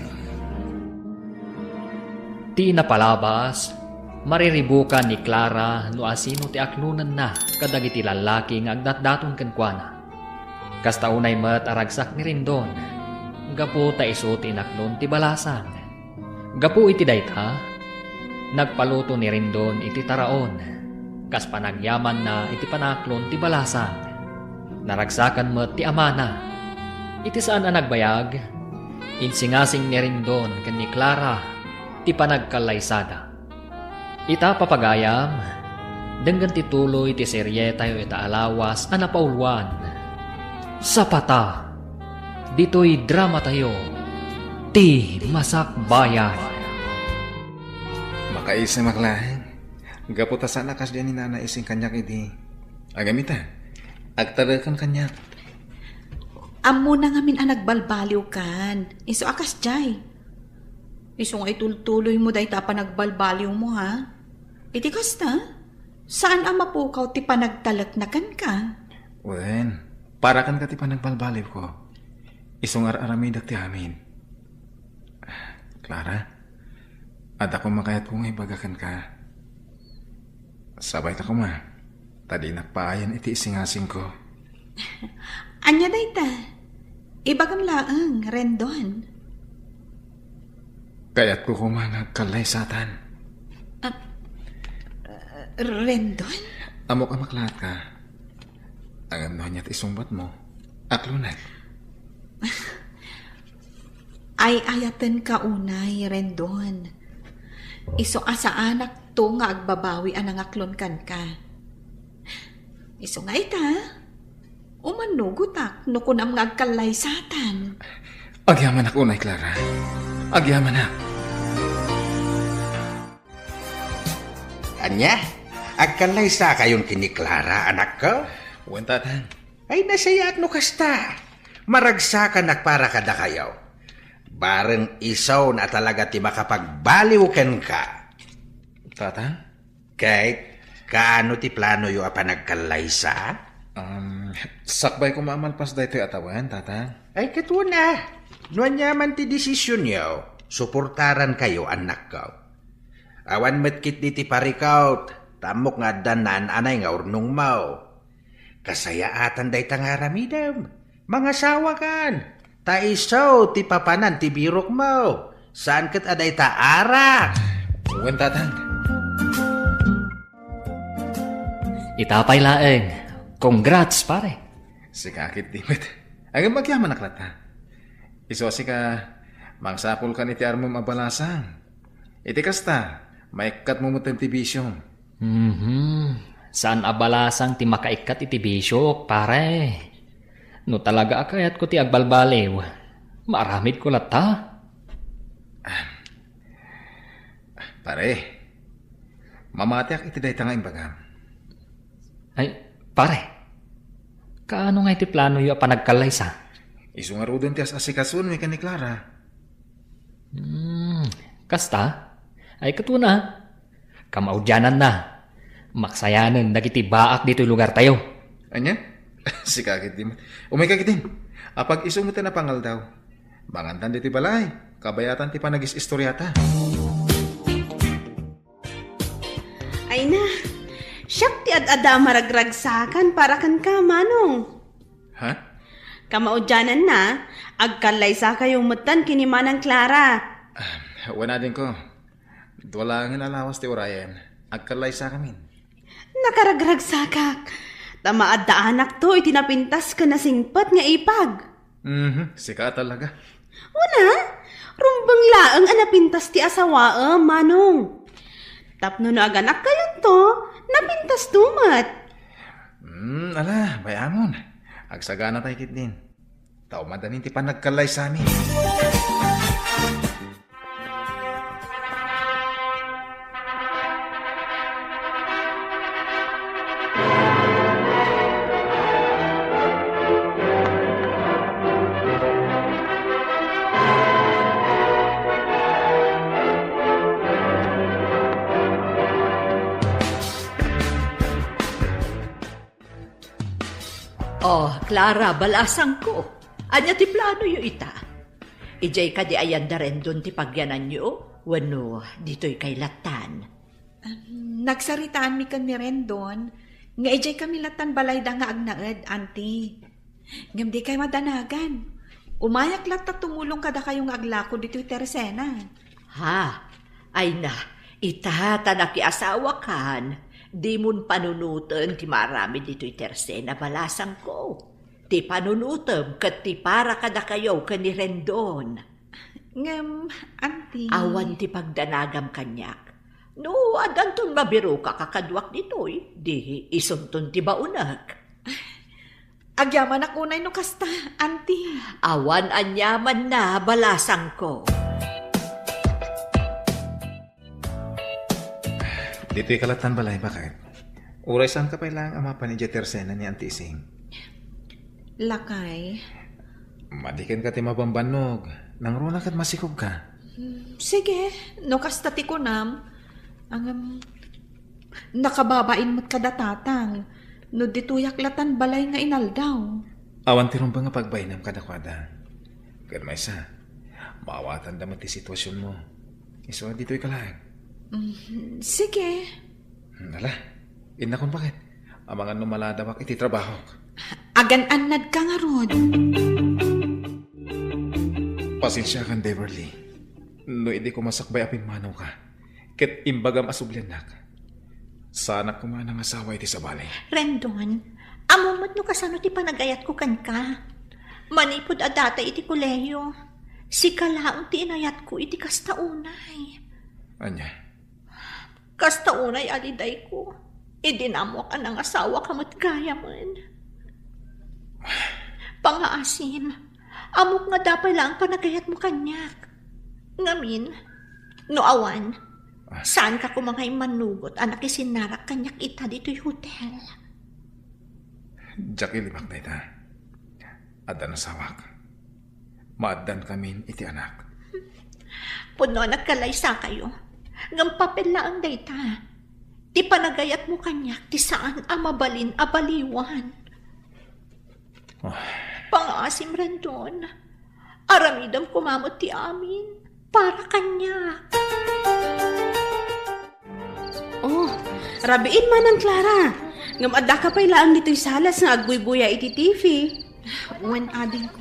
Ti napalabas, mariribukan ni Clara no asino ti aklonenna kadagiti lallaki nga agdatdaton kenkuana. Kasta unay met a ragsak ni Rendon, gapu ta isu ti inaklon ti balasang. Gapu iti dayta, nagpaluto ni Rendon iti taraon. Kas panagyamanna iti panaaklon ti balasang, naragsakan met ti amana. Iti saan a nagbayag, insingasing ni Rendon ken ni Clara ti panagkallaysada. Ita, papagayam, denggen ti tuloy ti serietayo ita a lawas a napauluan, Sapata. Ditoy dramatayo, Ti Masakbayan. Makaisem ak laeng. Gapu ta saan a kasdiay ni Nana Ising kaniak idi. Agam ita, agtalekan kaniak. Ammona ngamin a nagbalbaliwkan. Isu a kasdiay. Isu nga itultuloymo dayta a panagbalbaliwmo, ha? Iti kasta, saan a mapukaw ti panagtalekna kenka? Wen, para kenka ti panagbalbaliwko. Isu nga ar-aramidek ti amin. Clara, adda koma kayatko nga ibaga kenka. Sabayka koma, ta dinak paayan iti isingasingko. Ania dayta? Ibagam laeng, Rendon. Kayatko koma nga agkallaysatan. Ah, Rendon? Ammok a maklaat ka. Ngem no ania ti isungbatmo, aklonek. Ay-ayatenka unay, Rendon. Isu a saanakto nga agbabawi a nangaklon kenka. Isu nga ita, umanugotak no kunam nga agkallaysatan. Agyamanak unay, Clara. Agyamanak. Ania? Agkallaysakayon ken ni Clara, anakko? Wen, Tatang. Ay, nasayaat no kasta. Maragsakanak para kadakayo. Bareng isu a talaga ti makapagbaliw kenka. Tatang? Ket, kaano ti planoyo a panagkallaysa? Um, sakbay koma a malpas daytoy a tawen, Tatang. Ay, ket wen a. No aniaman ti desisionyo, suportarankayo, annakko. Awan met ketdi ti parikut, ta ammok nga addan naan-anay nga urnongmo. Kasayaatan dayta nga aramidem, mangasawakan, ta isu ti papanan ti birokmo, saan ket a dayta arak. Wen, Tatang. Ita pay laeng. Congrats, pare. Sika ketdi met. Ngem agyamanak latta. Isu a sika, mangsapulkan iti armem a balasang. Iti kasta, maikkatmo met ti bisiom. Mhm. Saan a balasang ti makaikkat iti bisiok, pare. No talaga a kayatko ti agbalbaliw, maaramidko latta. Pare, mamatiak iti dayta nga imbagam. Ay, pare, kaano nga iti planoyo a panagkallaysa? Isu ngaruden ti as-asikasoenmi ken ni Clara. Hmm, kasta? Ay, ket wen a. Kamaudiananna, maksayanen dagiti baak ditoy lugartayo. Ania? Sika ketdi met. Umayka ketdin. Apag-isu met a pangaldaw. Mangantan ditoy balay. Kabayatan ti panagis-istoriata. Ay na, siak ti ad-adda a maragragsakan para kenka, Manong. Ha? Kamaudiananna, agkallaysakayo metten ken ni Manang Clara. Ah, wen a, adingko. Dua laengen a lawas ti urayen. Agkallaysakamin. Nakaragragsakak. Ta maaddaanakto iti napintas ken nasingpet nga ipag. Mhm, sika a talaga. Wen a, rumbeng laeng a napintas ti asawaem, Manong. Tapno no aganakkayonto, napintasto met. Hmm, ala, bay-amon. Agsaganatay ketdin. Ta umadanin ti panagkallaysami. Oh, Clara, balasangko. Ania ti planoyo ita? Idiay kadi ayan da Rendon ti pagyananyo? Wenno ditoy kay lattan? Em, nagsaritaanmi ken ni Rendon nga idiay kami lattan balayda nga agnaed, Auntie. Ngem dikay madanagan. Umayak latta tumulong kadakayo nga aglako ditoy tersena. Ha? Ay na, ita ta nakiasawakan, Dimon panunoten ti maaramid ditoy tersena, balasangko. Ti panunotem ket ti para kadakayo ken ni Rendon. Ngem, Auntie. Awan ti pagdanagam kaniak. No addanton mabiroka kakaduak ditoy, di isunton ti baonek. Agyamanak unay no kasta, Auntie. Awan aniamanna, balasangko. Ditoy ka lattan balay, baket? Uray saanka pay laeng a mapan idiay tersena ni Auntie Ising? Lakay. Madiken ka ti mabambannog. Nangruna ket masikogka. Hmm, sige, no kasta ti kunam. Ngem, nakababain met kada tatang no ditoyak lattan balay nga inaldaw. Awan ti rumbeng a pagbainam kadakuada. Ken maysa, maawatanda met ti situasionmo. Isu a ditoy ka laeng. Mm, sige. Hmm, ala, innakon, baket? Amangan no maladawak iti trabahok. Agan-annadka ngarud. Pasensiakan, Beverly, no idi ko masakbay a pimmanawka ket imbagam a subliannak. Saanak koma a nangasawa iti sabali. Rendon, ammom met no kasano ti panagayatko kenka. Manipud addata iti kolehiyo, sika laeng ti inayatko iti kasta unay. Ania? Kasta unay a lidayko, idi naammoak a nangasawaka met gayamen. Pangaasim, ammok nga adda pay laeng panagayatmo kaniak. Ngamin, no awan, saanka koma nga immannugot a nakisinnarak kaniak ita ditoy hotel. Diak ilimak dayta. Adda nasawak. Maaddankamin iti anak. Pudno a nagkalaysakayo, ngem papel laeng dayta. Ti panagayatmo kaniak ti saan a mabalin a baliwan. Ah. Pangaasim, Rendon. Aramidem koma met ti amin para kaniak. Oh, rabiin, Manang Clara. Ngem addaka pay laeng ditoy salas nga agbuybuya iti T V. Wen, adingko.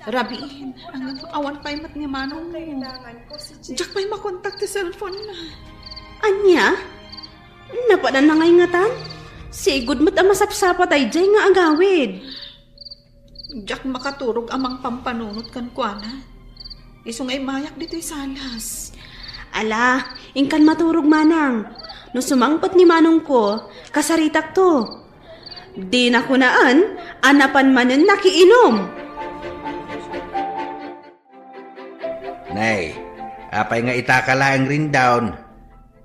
Rabiin, ngem awan pay met ni manongmo. Diak pay makontak ti cellphone na. Ania? Napanan na ngay ngatan? Sigud met a masapsapa daydiay nga agawid. Diak makaturog a mangpampanunot kenkuana. Isu nga immayak ditoy salas. Ala, inkan maturog, Manang. No sumangpet ni manongko, kasaritakto. Dina kunaen a napan manen nakiinum. Nay, apay nga itaka laeng rindaw?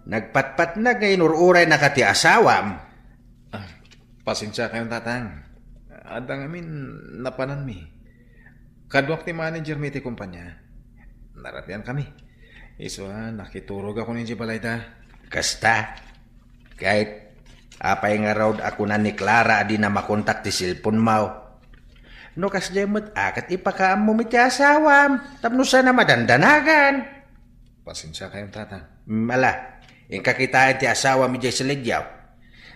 Nagpatpatnag nga inur-uraynaka ti asawam. Ah, pasensiakayon, Tatang. Adda ngamin napananmi. Kaduak ti manager mi iti kumpanya. Narabiankami. Isu a, nakiturogakon idiay balayda. Kasta? Ket apay ngarud a kuna ni Clara a dina makontak ti cellphone-mo? No kasdiay met a, ket ipakaammom iti asawam tapno saan a madandanagan. Pasensiakayon, Tatang. Mm, ala, inka kitaen ti asawam idiay salidiaw.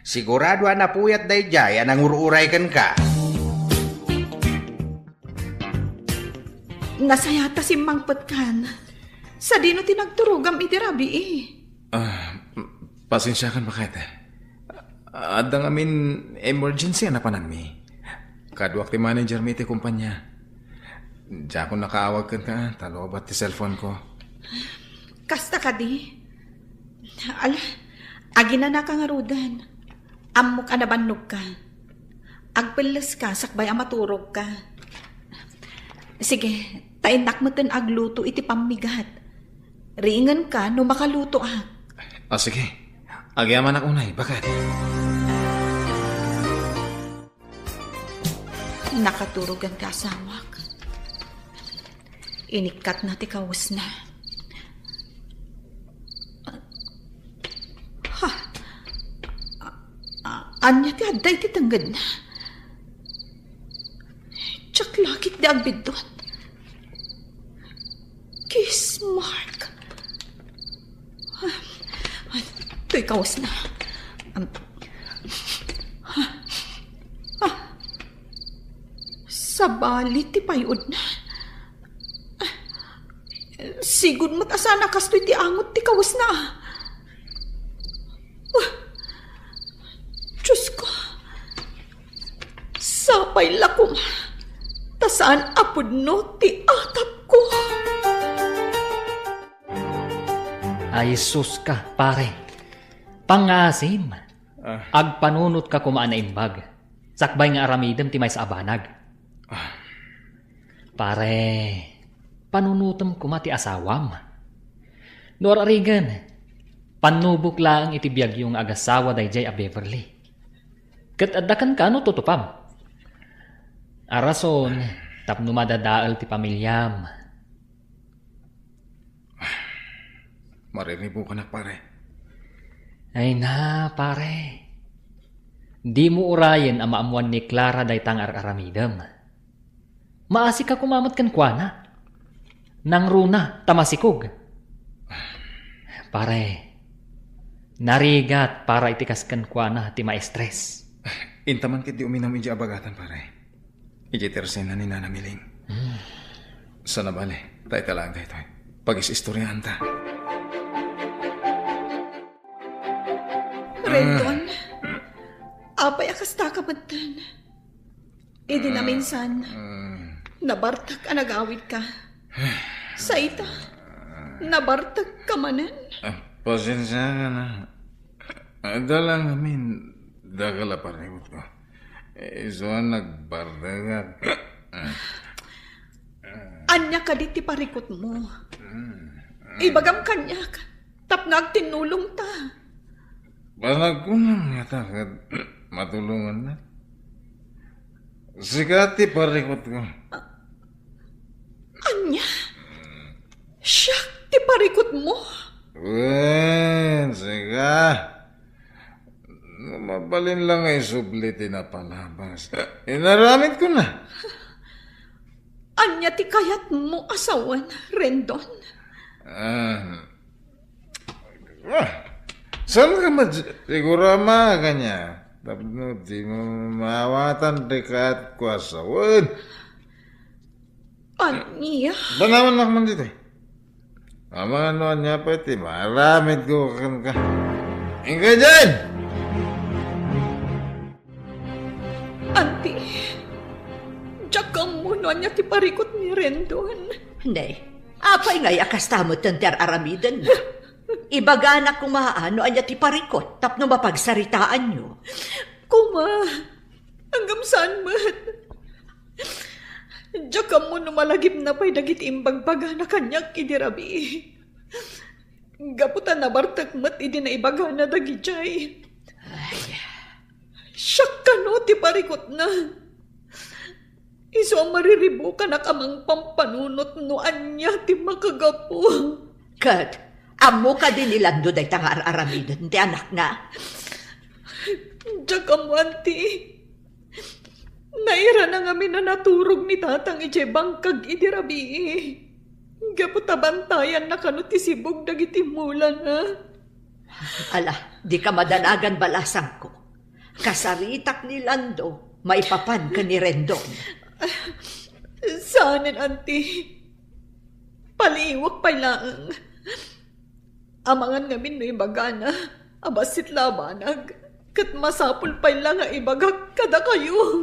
Sigurado a napuyat daydiay a nangur-uray kenka. Nasayaat ta simmangpetkan. Sadino ti nagturogam iti rabii? Ah, pasensiakan, baket. Adda ngamin emergency a napananmi. Kaduak ti manager mi iti kumpanya. Diakon nakaawag kenka ta lobat ti cellphone ko. Kasta kadi? Ala, aginanaka ngaruden. Ammok a nabannogka. Agpelleska sakbay a maturogka. Sige, ta innak metten agluto iti pammigat. Riingenka no makalutoak. Ah, sige. Agyamanak unay, baket. Nakaturogan ti asawak. Inikkatna ti kawesna. Ha? A-, a-, ania ti adda iti tengngedna? Diak lakip ti agbiddut. Kiss mark. Toy kawesna. Um, ah, ah. Sabali ti pay-odna. Sigud met a saan a kastoy ti angot ti kawesna. Ah, Sapay la koma ta saan a pudno ti atapko. Ay, sus ka, pare. Pangngaasim. Ah. Agpanunotka koma a naimbag. Sakbay nga aramidem ti maysa a banag. Ah. Pare, panunotem koma ti asawam. No ar-arigen, pannubok laeng iti biagyo nga agasawa daydiay a Beverly. Ket adda kenka no tutupam. A rason tapno madadael ti pamiliam. Mariribukanak, pare. Ay na, pare. Dimo urayen a maammoan ni Clara dayta nga ar-aramidem. Maasika koma met kenkuana. Nangruna ta masikog. Pare, narigat para iti kas kenkuana ti ma-stress. Inta man ketdi uminum idiay abagatan, pare. Idiay tersena ni Nana Miling. Hmm. Sana bale, ta ita laeng daytoy. Pagis-istoriaanta. Rendon, apay a kastaka metten? Idi naminsan, nabartek a nagawidka. Sa ita, nabartekka manen. Ah, pasensiakan. Adda la ngamin dakkel a parikutko. Isu a nagbartekak. Ania kadi ti parikutmo? Ibagam kaniak tapno agtinnulongta. Panagkunam ngata ket matulongannak. Sika ti parikutko. Ania? Siak ti parikutmo? Wen, sika. No mabalin la nga isubli ti napalabas, inaramidkona. Ania ti kayatmo a sawen, Rendon? Ah, ah, saan ka met siguro a makakania? Tapno dimo maawatan ti kayatko a sawen. Ania? Banawannak man ditoy. Amangan no ania pay ti maaramidko kenka. Inka diay! Anti, diak ammo no ania ti parikut ni Rendon. Ne, apay ngay a kasta metten ti ar-aramidenna? Ibagana koma no ania ti parikut tapno mapagsaritaanyo. Koma, ngem saan met. Diak ammo no malagipna pay dagiti imbagbagana kaniak idi rabii. Gapu ta nabartek met idi naibagana dagidiay. Ay. Siak kano ti parikutna. Isu a mariribukanak a mangpampanunot no ania ti makagapu. Ket, ammo kadi ni Lando dayta nga ar-aramiden ti anakna? Diak ammo, anti. Nairana ngamin a naturog ni tatang idiay bangkag idi rabii. Gapu ta bantayanna kano ti sibug dagiti mulana. Ala, dika madanagan, balasangko. Kasaritak ni Lando maipapan ken ni Rendon. Saanen, anti. Paliiwak pay laeng. Amangan ngamin no ibagana a bassit la a banag, ket masapul pay la nga ibagak kadakayo.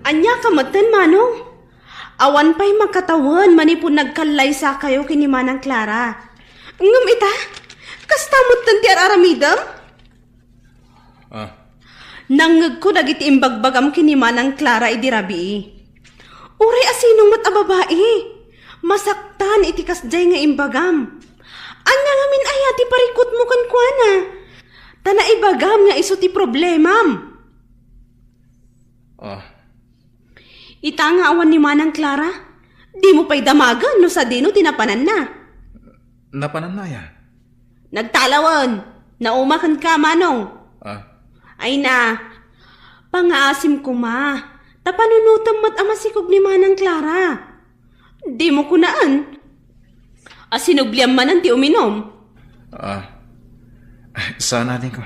Ania ka metten, Manong? Awan pay makatawen manipud nagkallaysakayo ken ni Manang Clara. Ngem ita, kasta metten ti ar-aramidem? Ah. Nangngegko dagiti imbagbagam ken ni Manang Clara idi rabii. Uray a sino met a babai, masaktan iti kasdiay nga imbagam. Ania ngamin aya ti parikutmo kenkuana? Ta naibagam nga isu ti problemam. Ah. Ita nga awan ni Manang Clara, dimo pay damagen no sadino ti napananna. Napananna aya? Nagtalawen, nauma kenka, Manong. Ah. Ay na, pangaasim koma, ta panunotem met a masikog ni Manang Clara. Dimo kunaan a sinubliam manen ti uminum. Ah, saan, adingko.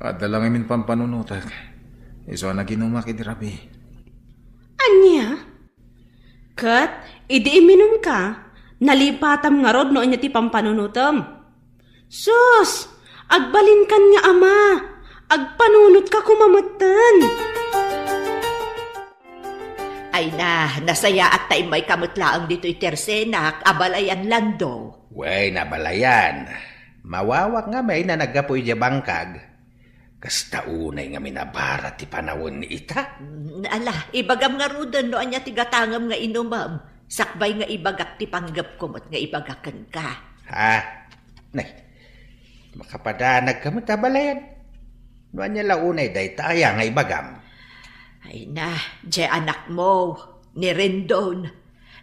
Adda la ngamin pampanunotek. Isu a naginumak idi rabii. Ania? Ket idi iminumka, nalipatam ngarud no ania ti pampanunotem. Sus! Agbalinkan nga ama! Agpanunotka koma metten. Ay na, nasayaat ta immayka met laeng ditoy tersenak a balayan, Lando. Wen, a balayan. Mawawak ngamin a naggapu idiay bangkag. Kasta unay ngamin a bara ti panawen ita. Mm, ala, ibagam ngaruden no ania ti gatangem nga inumem. Sakbay nga ibagak ti panggepko met nga ibaga kenka. Ha? Nay, makapadanagka met a balayan. No ania la unay dayta aya nga ibagam? Ay na, diay anakmo, ni Rendon.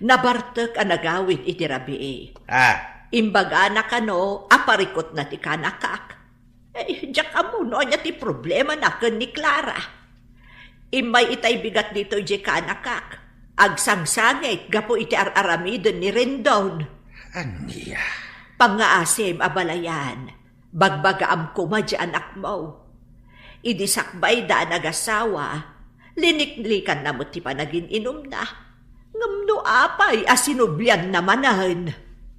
Nabartek a nagawid iti rabii. Ah. Imbagana kano a parikutna ti kanakak. Eh, diak ammo no ania ti problemana ken ni Clara. Immay itay bigat ditoy diay kanakak. Agsangsangit gapu iti ar-aramiden ni Rendon. Ania? Pangngaasim a balayan. Bagbagaam koma diay anakmo. Idi sakbayda a nagasawa, liniklikanna met ti panagin-inumna. Ngem no apay a sinublianna manen?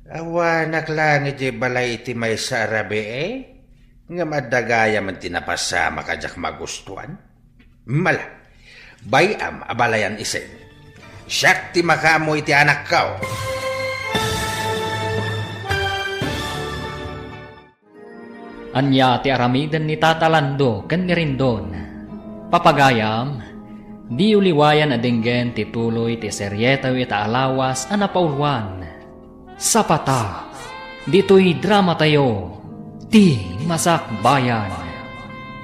Awanak laeng idiay balay iti maysa a rabii, ngem adda gayam ti napasamak a diak magustuan. Mala, bay-am a balayan isin. Siak ti makaammo iti anakko. Ania ti aramiden ni Tata Lando ken ni Rendon? Papagayam, diyo liwayan a denggen ti tuloy ti serietayo ita a lawas a napauluan. Sapata, ditoy dramatayo, Ti Masakbayan.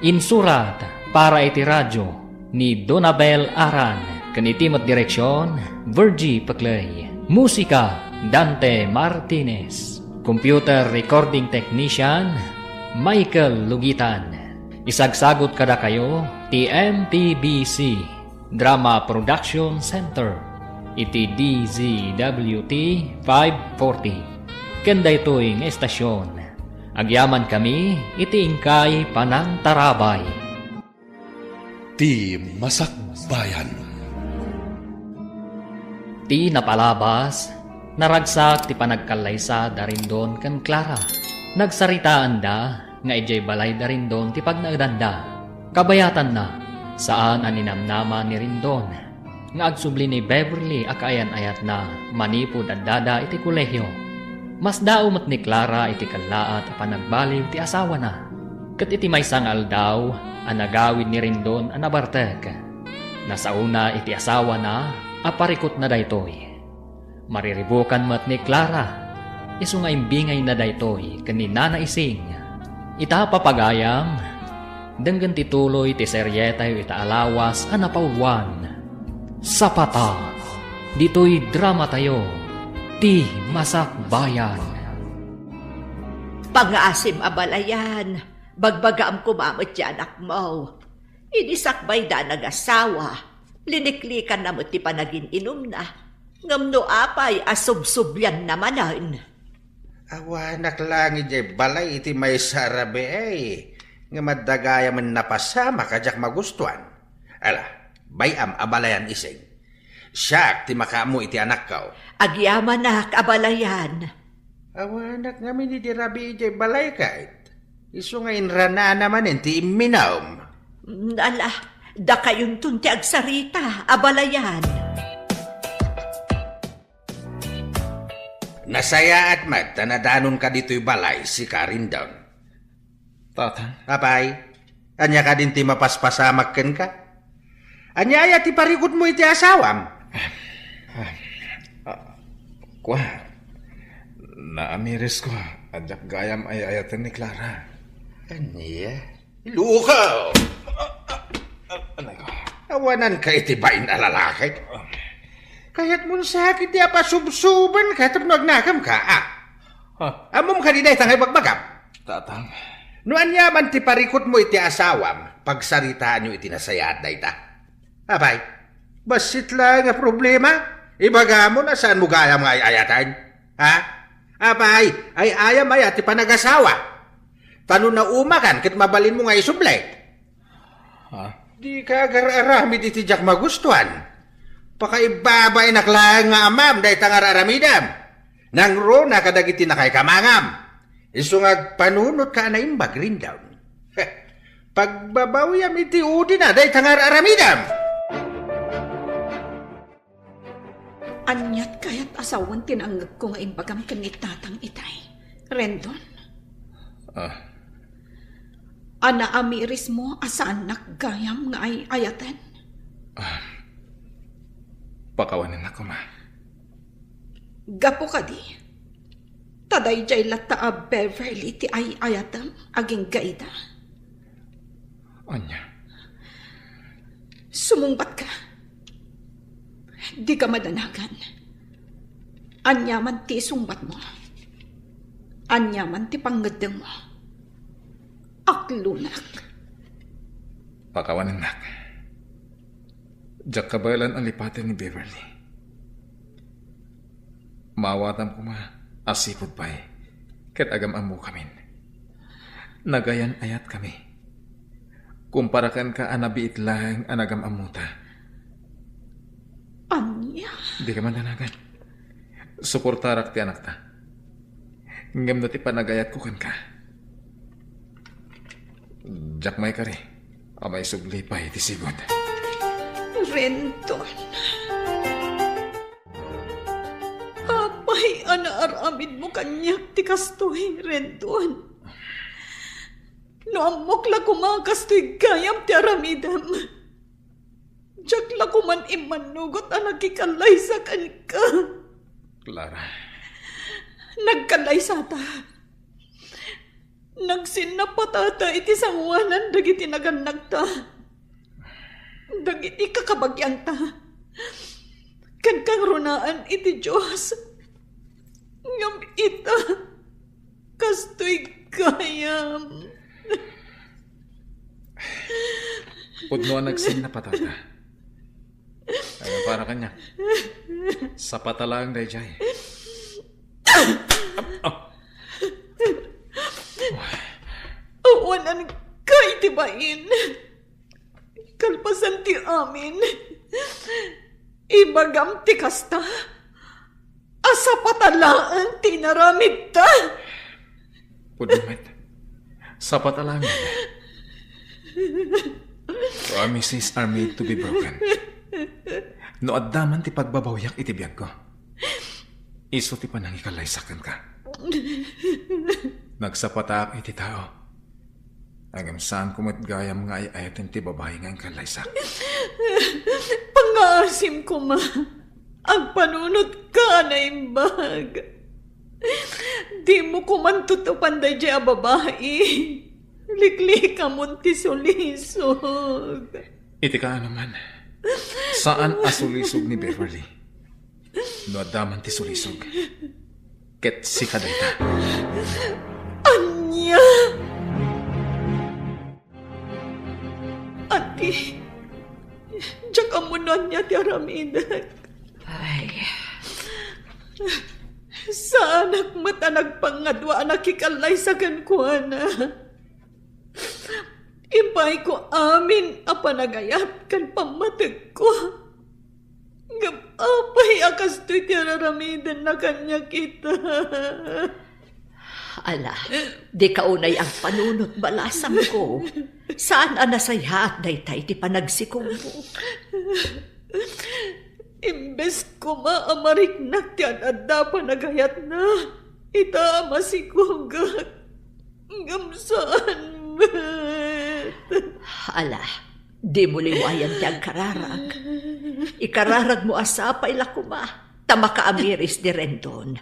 Insurat para iti radio ni Donabel Aran ken iti met direksion, Virgie Peclay. Musika, Dante Martinez. Computer recording technician, Michael Lugitan. Isagsagut kadakayo ti M P B C Drama Production Center iti D Z W T five forty ken daytoy nga estasion. Agyamankami iti inkay panangtarabay. Ti Masakbayan. Ti napalabas, naragsak ti panagkallaysa da Rendon ken Clara. Nagsaritaanda nga idiay balay da Rendon ti pagnaedanda. Kabayatanna, saan a ninamnama ni Rendon nga agsubli ni Beverly a kaayan-ayatna manipud addada iti kolehio. Masdaaw met ni Clara iti kellaat a panagbaliw ti asawana. Ket iti maysa nga aldaw a nagawid ni Rendon a nabartek, nasaona iti asawana a parikutna daytoy. Mariribukan met ni Clara, isu nga imbingayna daytoy ken ni Nana Ising. Ita, papagayam, denggen ti tuloy ti serietayo ita a lawas a napauluan. Sapata, ditoy dramatayo, Ti Masakbayan. Pangngaasim a balayan, bagbagaam koma met ti anakmo. Idi sakbayda a nagasawa, liniklikanna met ti panagin-inumna. Ngem no apay a subsublianna manen? Awanak laeng idiay balay iti maysa a rabii, ngem adda gayam a napasamak a diak magustuan. Ala, bay-am a balayan, Ising. Siak ti makaammo iti anakko. Agyamanak a balayan. Awanak ngamin idi rabii idiay balay ket. Isu nga inranana manen ti imminum. Ala, dakayonton ti agsarita a balayan. Nasayaat met ta nadanonka ditoy balay, sika, Rendon. Tatang. Apay, ania kadin ti mapaspasamak kenka? Ania aya ti parikutmo iti asawam? Ah, ah, kua, naamirisko a diak gayam ay-ayaten ni Clara. Ania? Luka! Anay ko. Awananka iti bain a lalaki. Kayatmon sakit ti apasubsubanka tapno agnakamka, a? Ha? Ammom kadi dayta nga ibagbagam? Tatang. No ania man ti parikutmo iti asawam, pagsaritaanyo iti nasayaat dayta. Apay, bassit laeng a problema? Ibagamon a saanmo gayam nga ay-ayaten? Ha? Apay, ay-ayam aya ti panagasawa? Ta no naumakan ket mabalinmo nga isubli. Ha? Dika agar-aramid iti diak magustuan. Pakaibabainak laeng nga amam dayta nga ar-aramidem. Nangruna kadagiti nakaikamangam. Isu nga agpanunotka a naimbag, Rendon. Heh, Pagbabawiam iti udina dayta nga ar-aramidam. Aniat kayat a sawen ti nangngegko nga imbagam ken ni Tatang itay, Rendon? Ah. A naamirismo a saannak gayam nga ay-ayaten? Ah. Pakawanennak koma. Gapu kadi, ta daydiay latta a Beverly ti ay-ayatem agingga ida. Ania? Sumungbatka. Dika madanagan. Aniaman ti isungbatmo, aniaman ti pangngeddengmo, aklonak. Pakawanennak. Diak kabaelan a lipaten ni Beverly. Maawatam koma a sipud pay ket agam-ammokamin. Nagayan-ayatkami. Kumpara kenka a nabiit laeng a nagam-ammota. Ania? Dika madanagan. Suportarak ti anakta. Ngem no ti panagayatko kenka, diak maikari a maisubli pay ti sigud. Rendon. Apay a naaramidmo kaniak ti kastoy, Rendon? No ammok la koma a kastoy gayam ti aramidem, diak la koman immannugot a nakikallaysa kenka. Clara. Nagkallaysata. Nagsinnapatata iti sangoanan dagiti nagannagta, dagiti kakabagianta, ken kangrunaan iti Dios. Ngem ita, kastoy gayam. Pudno a nagsinnapatata. Ay, para kaniak. Sapata laeng daydiay. Ah. Awanan ka iti bain. Kalpasan ti amin, ibagam ti kasta a sapata laeng ti inaramidta. Pudno met. Sapata laeng. Promises are made to be broken. No adda man ti pagbabawiak iti biagko, isu ti panangikallaysak kenka. Nagsapatak iti tao. Ngem saanko met gayam nga ay-ayaten ti babai nga inkallaysak. Pangngaasim koma. Agpanunot ka a naimbag. Dimo koman tutupan daydiay a babai. Liklikamon ti sulisog. Iti kaano man, saan a sulisog ni Beverly. No adda man ti sulisog, ket sika dayta. Ania? Ati, diak ammo no ania ti aramidek. Ay. Saanak met a nagpangadua a nakikallaysa kenkuana. Ibayko amin a panagayat ken pammategko. Ngem apay a kastoy ti araramidenna kaniak ita? Ala, dika unay agpanunot, balasamko. Saan a nasayaat dayta iti panagsikogmo. Imbes koma a mariknak ti ad-adda a panagayatna, ita a masikogak. Ngem saan met. Ala, dimo liwayan ti agkararag. Ikararagmo a sapay la koma ta makaamiris ni Rendon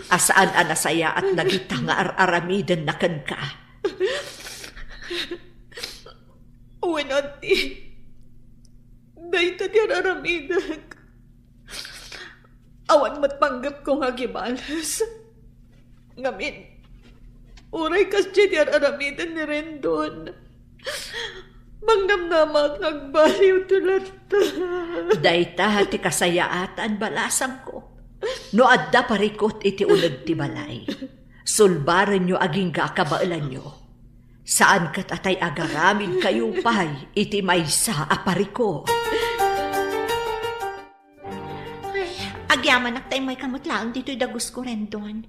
a saan a nasayaat dagita nga ar-aramidenna kenka. Wen, ati, dayta ti ar-aramidek. Awan met panggepko nga agibales. Ngamin, uray kasdiay ti ar-aramiden ni Rendon, mangnamnamaak nga agbaliwto latta. Dayta ti kasayaatan, balasamko. No adda parikut iti uneg ti balay, sulbarenyo agingga a kabaelanyo. Saan ket a tay agaramidkayo pay iti maysa a parikut. Ay, agyamanak ta immayka met laeng ditoy dagusko, Rendon.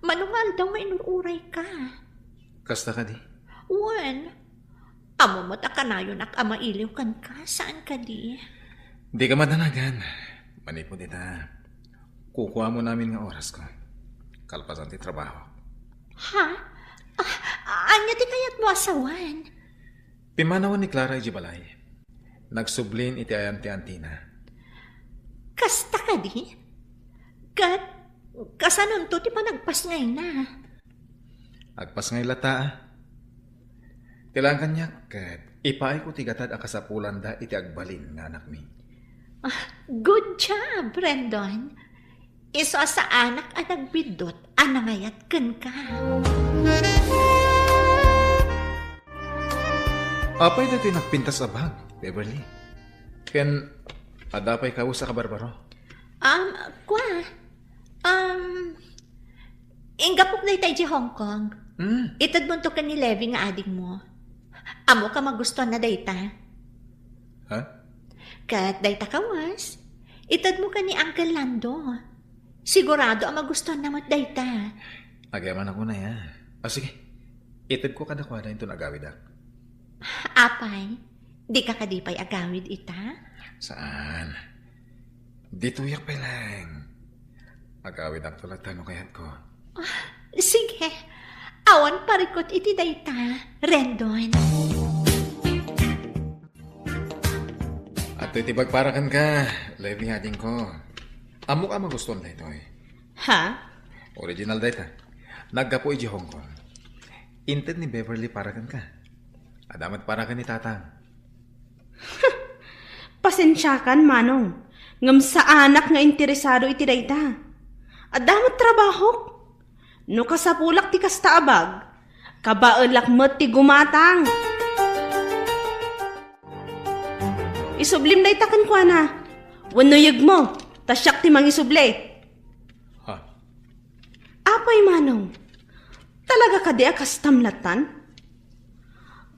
Mano nga aldaw nga inur-urayka? Kasta kadi? Wen, Ammom met a kanayonak a mailiw kenka, saan kadi? Dika madanagan. Manipud ita, kukuamon amin nga orasko. Kalpasan ti trabaho. Ha? Ah, ania ti kayatmo a sawen? Pimmanawen ni Clara idiay balay. Nagsublin iti ayan ti antina. Kasta kadi? Ket kasanonto ti panagpasngayna? Agpasngay latta, a. Ti laeng kaniak ket ipaayko ti gatad a kasapulanda iti agbalin nga anakmi. Ah, good job, Rendon. Isu a saanak a nagbiddut a nangayat kenka. Apay daytoy nagpintas a bag, Beverly? Ken adda pay kawes a kabarbaro? Um, kua. Um, inggapok dayta idiay Hong Kong. Hmm. Itedmonto ken ni Levi nga adingmo. Ammok a magustuanna dayta. Ha? Ket dayta kawes, itedmo ken ni Uncle Lando. Sigurado a magustuanna met dayta. Agyamanak unay, a. Ah, sige. Itedko kadakuada inton agawidak. Apay, dika kadi pay agawid ita? Saan. Ditoyak pay laeng. Agawidakto latta no kayatko. Ah, sige. Awan parikut iti dayta, Rendon. Adtoy ti bag para kenka, Levi, adingko. Ammok a magustuam daytoy. Ha? Original dayta. Naggapu idiay Hong Kong. Inted ni Beverly para kenka. Adda met para ken ni Tatang. Pasensiakan, Manong, ngem saanak nga interesado iti dayta. Adda met trabahok. No kasapulak ti kasta a bag, kabaelak met ti gumatang. Isublim dayta kenkuana. Wenno yegmo, ta siak ti mangisubli. Ha? Apay, Manong, talaga kadi a kastam lattan?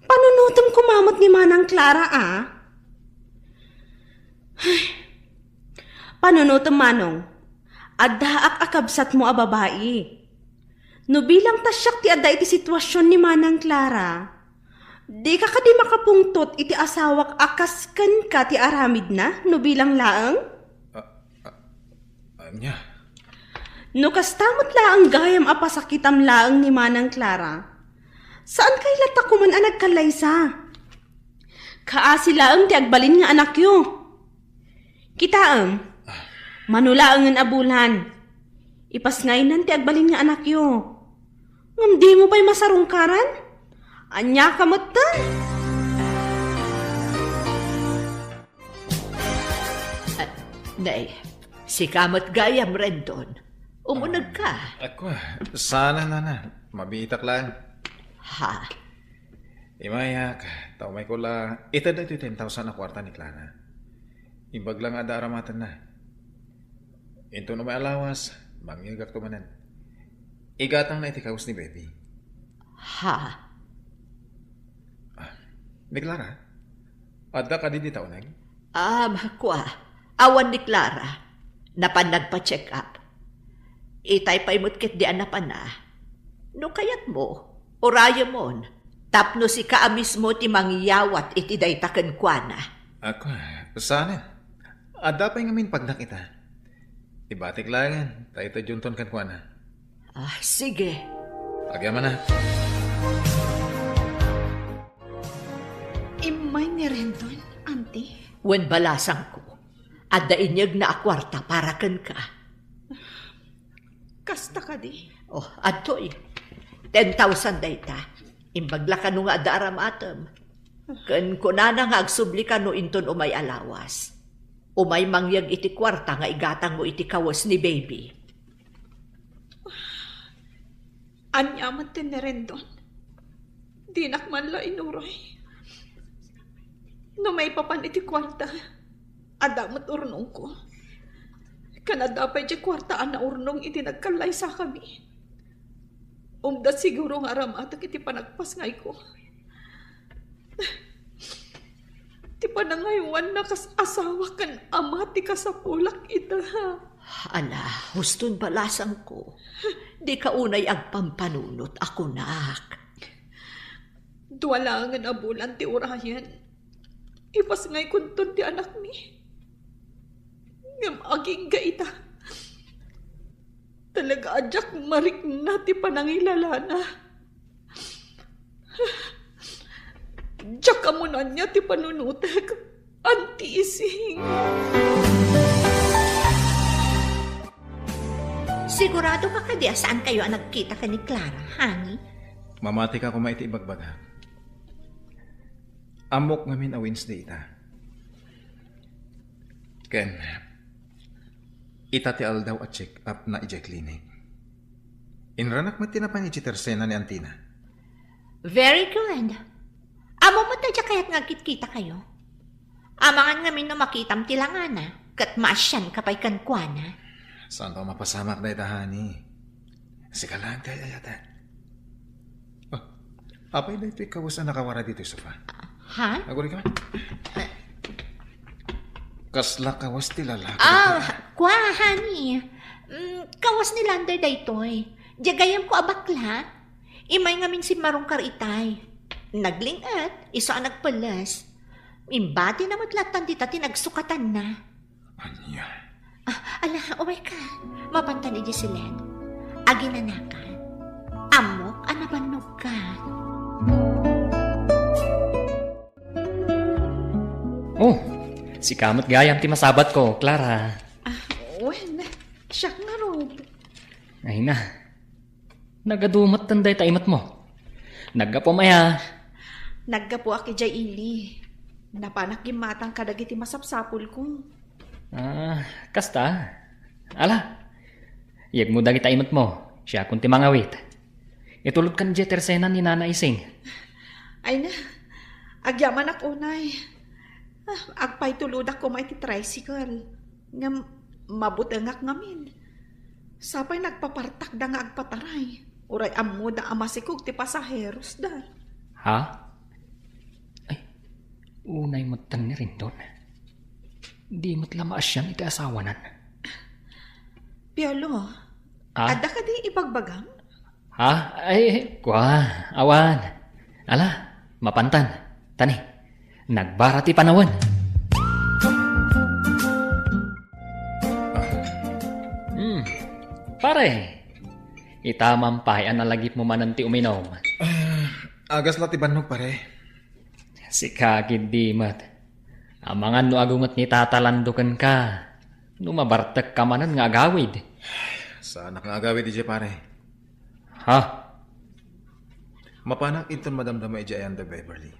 Panunotem koma met ni Manang Clara, a. Ay, panunotem, Manong, addaak a kabsatmo a babai. No bilang ta siak ti adda iti situasion ni Manang Clara, dika kadi makapungtot iti asawak a kas kenka ti aramidna no bilang laeng? Ah, ah, ania? No kasta met laeng gayam a pasakitam laeng ni Manang Clara, saan kay latta koman a nagkallaysa? Kaasi laeng ti agbalin nga anakyo. Kitaem, mano laengen a bulan, ipasngaynan ti agbalin nga anakyo. Ngem dimo pay masarungkaran? Ania ka metten? Ah, nay, sika met gayam, Rendon. Umuneg ka. Ako, sana, nana. Mabiitak lang. Ha? Imayak, ta umayko la, ited daytoy ten thousand a kuarta ni Clara. Imbag la nga adda aramatenna. Inton umay a lawas, mangyegakto manen. Igatangna iti kawes ni Baby. Ha? Ah, ni Clara, adda kadi dita uneg? Ah, kua, awan ni Clara. Napan nagpa-check up. Itay pay met ketdi a napana. No kayatmo, urayemon. Tapno sika a mismo ti mangyawat iti dayta kenkuana. Ako, saan? Adda pay ngamin pagnak ita. Ibatik laengen, ta itedyo inton kenkuana. Ah, sige. Agyamanak. Immay ni Rendon, Auntie. Wen, balasangko. Adda inyegna a kuarta para kenka. Kasta kadi? Oh, adtoy. Ten thousand dayta. Imbag la kano nga adda aramatem. Ken kunana nga agsubli kano inton umay a lawas. Umay mangyeg iti kuarta nga igatangmo iti kawes ni Baby. Ania met ti ni Rendon? Dinak man la inuray. No maipapan iti kuarta, adda met urnongko. Ken adda pay diay kuarta a naurnong idi nagkallaysakami. Umda siguro nga aramatek iti panagpasngayko. Ti panangaywanna kas asawa ken ama ti kasapulak ita. Ala, huston balasangko. Dika unay agpampanunot a kunak. Dua laengen a bulan ti urayen. Ipasngaykonton ti anakmi. Ngem agingga ita. Talaga a diak marikna ti panangilalana. Diak ammo no ania ti panunotek, Auntie Ising. Sigurado ka kadi a saan kayo a nagkita ken ni Clara, honey? Mamatika koma iti ibagbaga. Ammok ngamin a Wednesday ita. Ken, ita ti aldaw a check-up na idiay clinic. Inranak met ti napan idiay tersena ni Antina. Very good. Ammom met a diak kayat nga agkitkita kayo. Amangan ngamin no makitam ti langana, ket maasianka pay kenkuana. Saanto a mapasamak dayta, honey. Sika laeng ti ay-ayatek. Ah, apay daytoy kawes a nakawara ditoy sofa? Ha? Agurayka man. Kasla kawes ti lalaki Ah, daytoy? Kua, honey. Mm, kawes ni Lander daytoy. Diay gayyemko a bakla. Immay ngamin simmarungkar itay. Nagling-et, isu a nagpelles. Imbatina met lattan dita ti nagsukatanna. Ania? Ah, ala, umayka. Mapantan idiay siled. Aginanakan. Ammok a nabannogka. Oh, sika met gayam ti masabatko, Clara. Ah, wen, siak ngarud. Ay na. Nagadu metten dayta imetmo. Naggapuam aya? Naggapuak idiay ili. Napanak gimmatang kadagiti masapsapulko. Ah, kasta? Ala, yegmo dagita imetmo. Siakon ti mangawit. Itulodkan idiay tersena ni Nana Ising. Ay na, agyamanak unay. Ah, agpaytulodak koma iti tricycle. Ngem mabutengak ngamin. Sapay nagpapartakda nga agpataray. Uray ammoda a masikog ti pasaherosda. Ha? Ay, unay metten ni Rendon. Di met la maasian iti asawanan. Piolo, Ah? Adda kadi ibagbagam? Ha? Ay, kua, awan. Ala, mapantan. Tani, nagbara ti panawen. Hmm. Pare, ita man pay a nalagipmo manen ti uminom. Ah, agas la ti bannog, pare. Sika ketdi met. Amangan no agunget ni Tata Lando kenka. No mabartekka manen nga agawid. Saanak nga agawid idiay, pare. Ha? Mapanak inton madamdama idiay ayan da Beverly.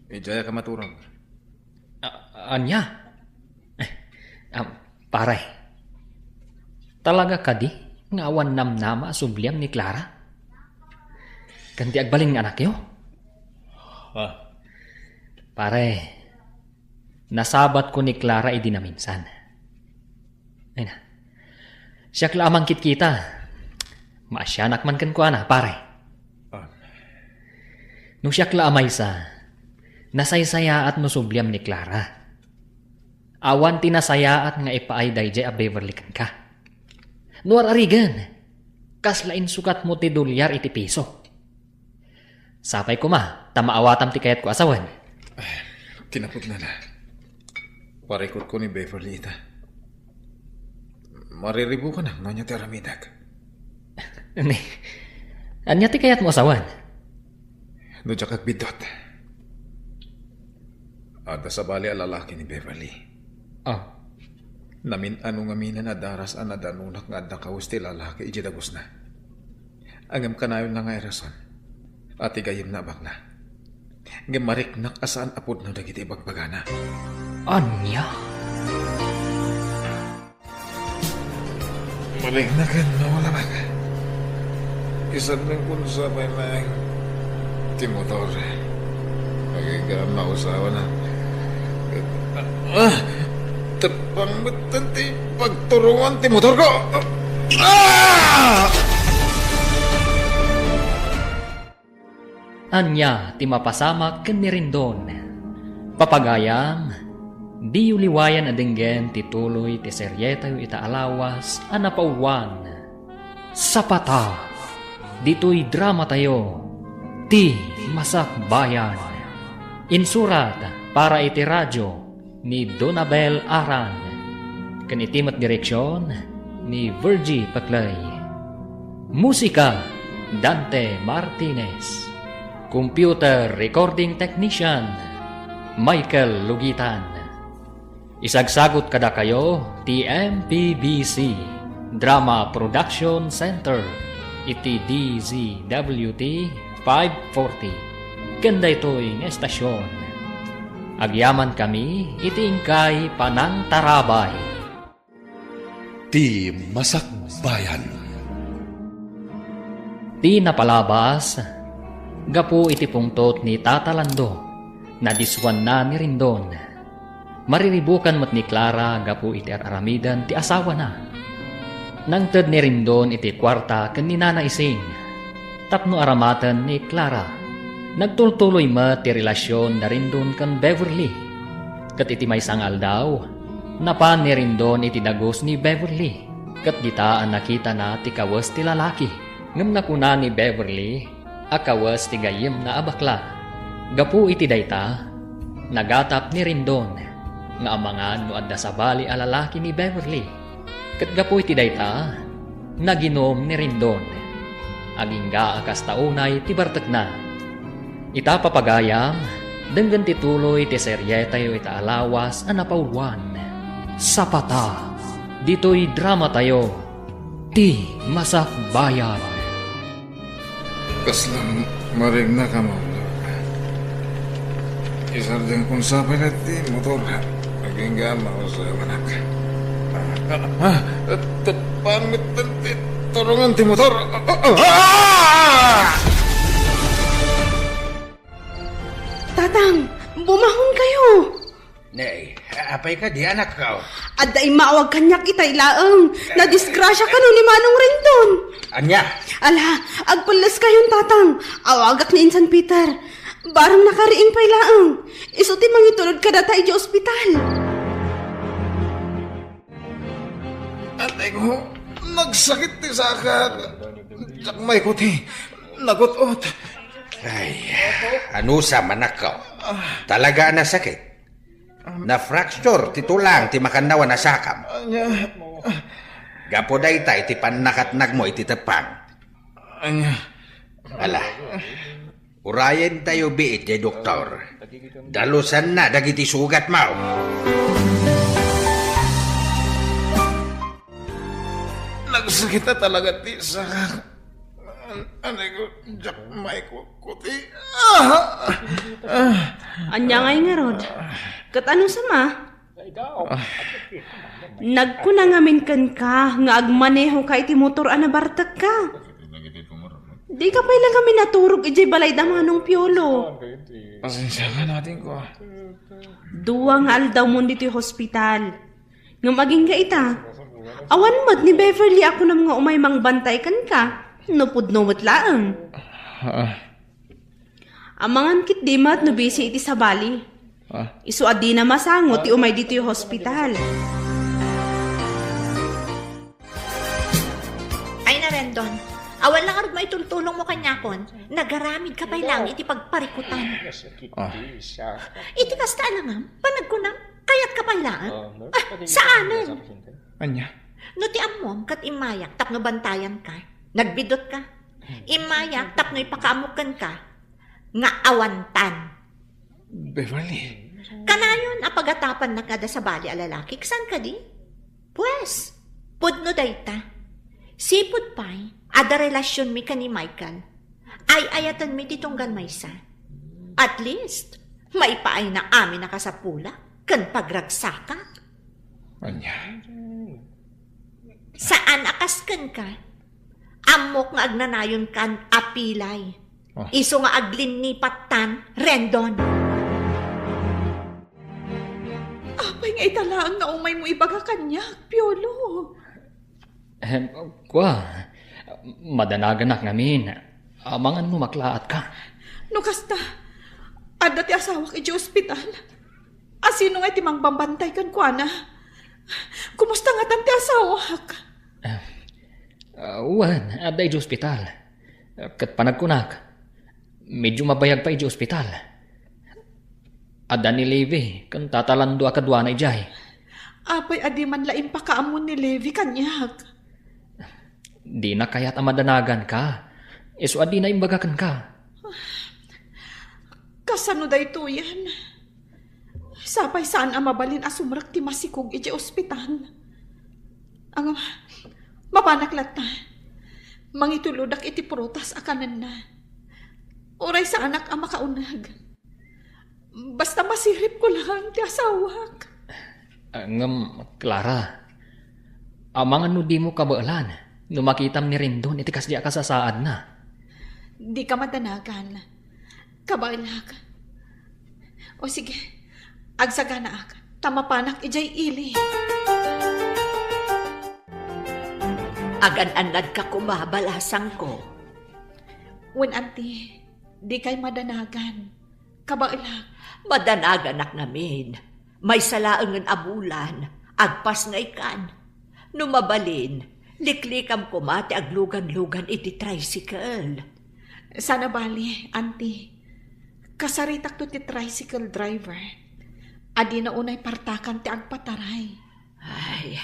Idiay ka maturog. A-, ania? Eh, ah, pare. Talaga kadi nga awan namnama a subliam ni Clara? Ken ti agbalin nga anakyo? Ah. Pare, nasabatko ni Clara idi naminsan. Ay na. Siak la a mangkitkita. Maasianak man kenkuana, pare. Ah. No siak la a maysa, nasaysayaat no subliam ni Clara. Awan ti nasayaat nga ipaay daydiay a Beverly kenka. No ar-arigen, kasla insukatmo ti dolyar iti piso. Sapay koma ta maawatam ti kayatko a sawen. Kinapudnana. Parikutko ni Beverly ita. Mariribukanak no ania ti aramidek. Ni, ania ti kayatmo a sawen? No diak agbiddut, adda sabali a lalaki ni Beverly. Ah. Namin-ano ngamin a daras a nadanonak nga adda kawes ti lalaki idiay dagusna. Ngem kanayonna nga irason a ti gayyemna a bakla. Ngem mariknak a saan a pudno dagiti ibagbagana. Ania? Mariknak ken no wala met. Isannengkon sapay laeng ti motor. Agingga a mausawan a. Ah! Teppang metten ti pagturongan ti motorko. Ah! Ania ti mapasamak ken ni Rendon? Papagayam, diyo liwayan a denggen ti tuloy ti serietayo ita a lawas a napawan. Sapata, ditoy dramatayo, ti Masakbayan. Insurat para iti radyo ni Donabel Aran, ken iti met direksion ni Virgie Paclay. Musika, Dante Martinez. Computer recording technician, Michael Lugitan. Isagsagut kadakayo ti M P B C Drama Production Center iti D Z W T five forty. Ken daytoy nga estasion, agyamankami iti inkay panangtarabay. Ti masakbayan. Ti napalabas, gapu iti pungtot ni Tata Lando, nadiswanna ni Rendon. Mariribukan met ni Clara gapu iti ar-aramiden ti asawana. Nangted ni Rendon iti kuarta ken ni Nana Ising tapno aramaten ni Clara. Nagtultuloy met ti relasion da Rendon ken Beverly. Ket iti maysa nga aldaw, napan ni Rendon iti dagus ni Beverly. Ket dita a nakitana ti kawes ti lalaki. Ngem nakuna ni Beverly a kawes ti gayyemna a bakla. Gapu iti dayta, nagatap ni Rendon nga amangan no adda sabali a lalaki ni Beverly. Ket gapu iti dayta, naginum ni Rendon. Agingga a kasta unay ti bartekna. Ita, papagayam, denggen ti tuloy ti serietayo ita a lawas a napauluan. Sapata, ditoy dramatayo, Ti Masakbayan. Kasla marigna ka, Ma'am. Isardengkon sa pay ti motor. Agingga, mausay manak. Ah, ah, ah, pamitan ti turongan ti motor. Ah, ah, ah! Tatang, bumahon kayo! Nay, apay kadi, anakko? Adda immaawag kaniak itay laeng. Nadisgrasya kano ni Manong Rendon. Ania? Ala, agpelles kayon, Tatang. Awagak ni Insan Peter. Barang nakariing pay laeng. Isu ti mangitulod kadata idiay ospital. Atay ko, nagsakit ti sakak. Diak maikuti, nagut-ot. Ay, anusam, anakko? Talaga a nasakit? Na-fracture ti tulang ti makannawan a sakam. Ania? Gapu dayta iti pannakatnagmo iti teppang. Ania? Ala, urayentayo biit diay doktor. Dalusanna dagiti sugatmo. Nagsakit a talaga ti sakak. An-, anay ko, diak maikuti. Ah! Ah! Ania ngay ngarud? Ket anusam? Nagkuna ngamin kenka nga agmanehoka iti motor a nabartekka. Dika pay la ngamin naturog idiay balay da Manong Piolo. Pasensiakan, ating ko. Dua nga aldawmon ditoy hospital. Ngem agingga ita, awan met ni Beverly a kunam nga umay mangbantay kenka, no pudno met laeng. Ah. Amangan ketdi met no bisi iti sabali. Ah. Isu a dina masango ti umay ditoy hospital. Ay, na, Rendon, awan la ngarud maitultulongmo kaniakon, nagaramidka pay laeng iti pagparikutan. Ah. Iti kasta a langam, panagkunam, kayatka pay laeng? Ah, saanen! Ania? No ti ammom ket immayak tapno bantayanka, nagbidutka. Immayak tapno ipakaammo kenka nga awantan. Beverly. Kanayon a pagatapannak nga adda sabali a lalaki, saan kadi? Pues, pudno dayta. Sipud pay, adda relasionmi ken ni Michael. Ay-ayatenmi ti tunggal maysa. At least, maipaayna amin a kasapulak ken pagragsakak. Ania? Saan a kas kenka. Ammok nga agnanayonkan a pilay. Ah. Isu nga aglinnipattan, Rendon. Apay nga ita laeng nga umaymo ibaga kaniak, Piolo? Em, kua, madanaganak ngamin. Amangan no maklaatka. No kasta, adda ti asawak idiay ospital. A sino ngay ti mangbambantay kenkuana? Kumusta ngatan ti asawak? Ah, ah, wen, adda idiay ospital. Ket panagkunak, Medyo mabayag pay idiay ospital. Adda ni Levi ken Tata Lando a kaduana idiay. Apay a di man la impakaammo ni Levi kaniak? Dina kayat a madanaganka. Isu a dina imbaga kenka. Kasano daytoyen? Sapay saan a mabalin a sumrek ti masikog idiay ospital. Ang, mapanak latta. Mangitulodak iti prutas a kanenna. Uray saanak a makauneg. Basta masiripko laeng ti asawak. Ah, ngem, Clara, amangan no dimo kabaelan no makitam ni Rendon iti kasdi a kasasaadna. Dika madanagan. Kabaelak. O sige, agsaganaak, ta mapanak idiay ili. Agan-annadka koma, balasangko. Wen, anti, dikay madanagan. Kabaelak. Madanaganak ngamin. Maysa laengen a bulan, agpasngaykan. No mabalin, liklikam koma ti aglugan-lugan iti tricycle. Sana bali, anti. Kasaritakto ti tricycle driver. Adina unay partakan ti agpataray. Ay,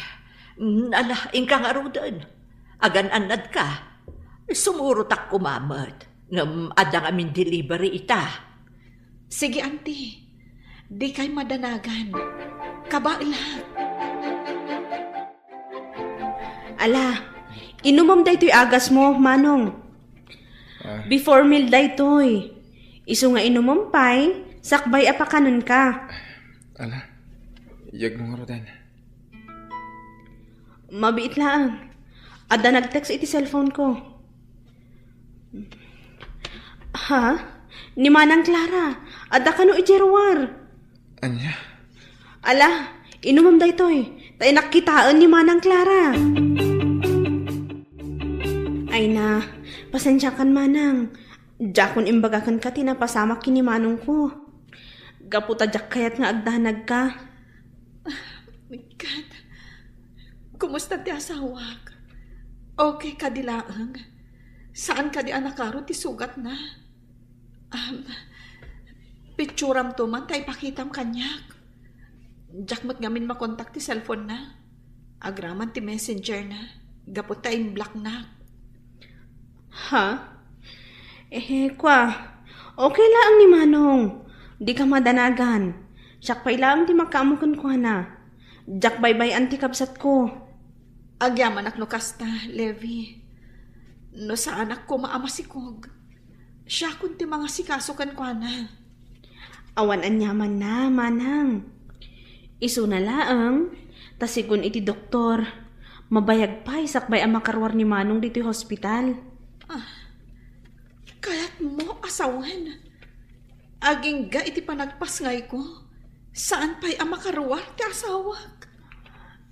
mm, ala, inka ngaruden. Agan-annadka. Sumurotak koma met. Ngem adda ngamin delivery ita. Sige, anti. Dikay madanagan. Kabaelak. Ala, inumem daytoy agasmo, Manong. Ah. Before meal daytoy. Isu nga inumem pay, sakbay a pakanenka. Ala, yegmo ngaruden. Mabiit laeng. Adda nag-text iti cellphone ko. Ha? Ni Manang Clara. Adda kano idiay ruar? Ania? Ala, inumem daytoy. Ta innak kitaen ni Manang Clara. Ay na, pasensiakan, Manang. Diakon imbaga kenka ti napasamak ken ni Manongko. Gapu ta diak kayat nga agdanagka. Ah, my God. Kumusta ti asawak? Okay kadi laeng? Saan kadi a nakaro ti sugatna? Um, pitsuramto man ta ipakitam kaniak. Diak met ngamin makontak ti cellphone na. Agraman ti messenger na. Gapu ta in-block na. Ha? Eh, kwa. Okay laeng ni Manong. Dika madanagan. Siak pay laeng ti makaammo kenkuana. Diak baybay-an ti kabsatko. Agyamanak no kasta, Levi. No saanak koma a masikog, siakon ti mangasikaso kenkuana. Awan aniamanna, Manang. Isuna laeng, ta sigun iti doktor, mabayag pay sakbay a makaruar ni Manong ditoy hospital. Ah, kayatmo a sawen? Agingga iti panagpasngayko, saan pay a makaruar ti asawak.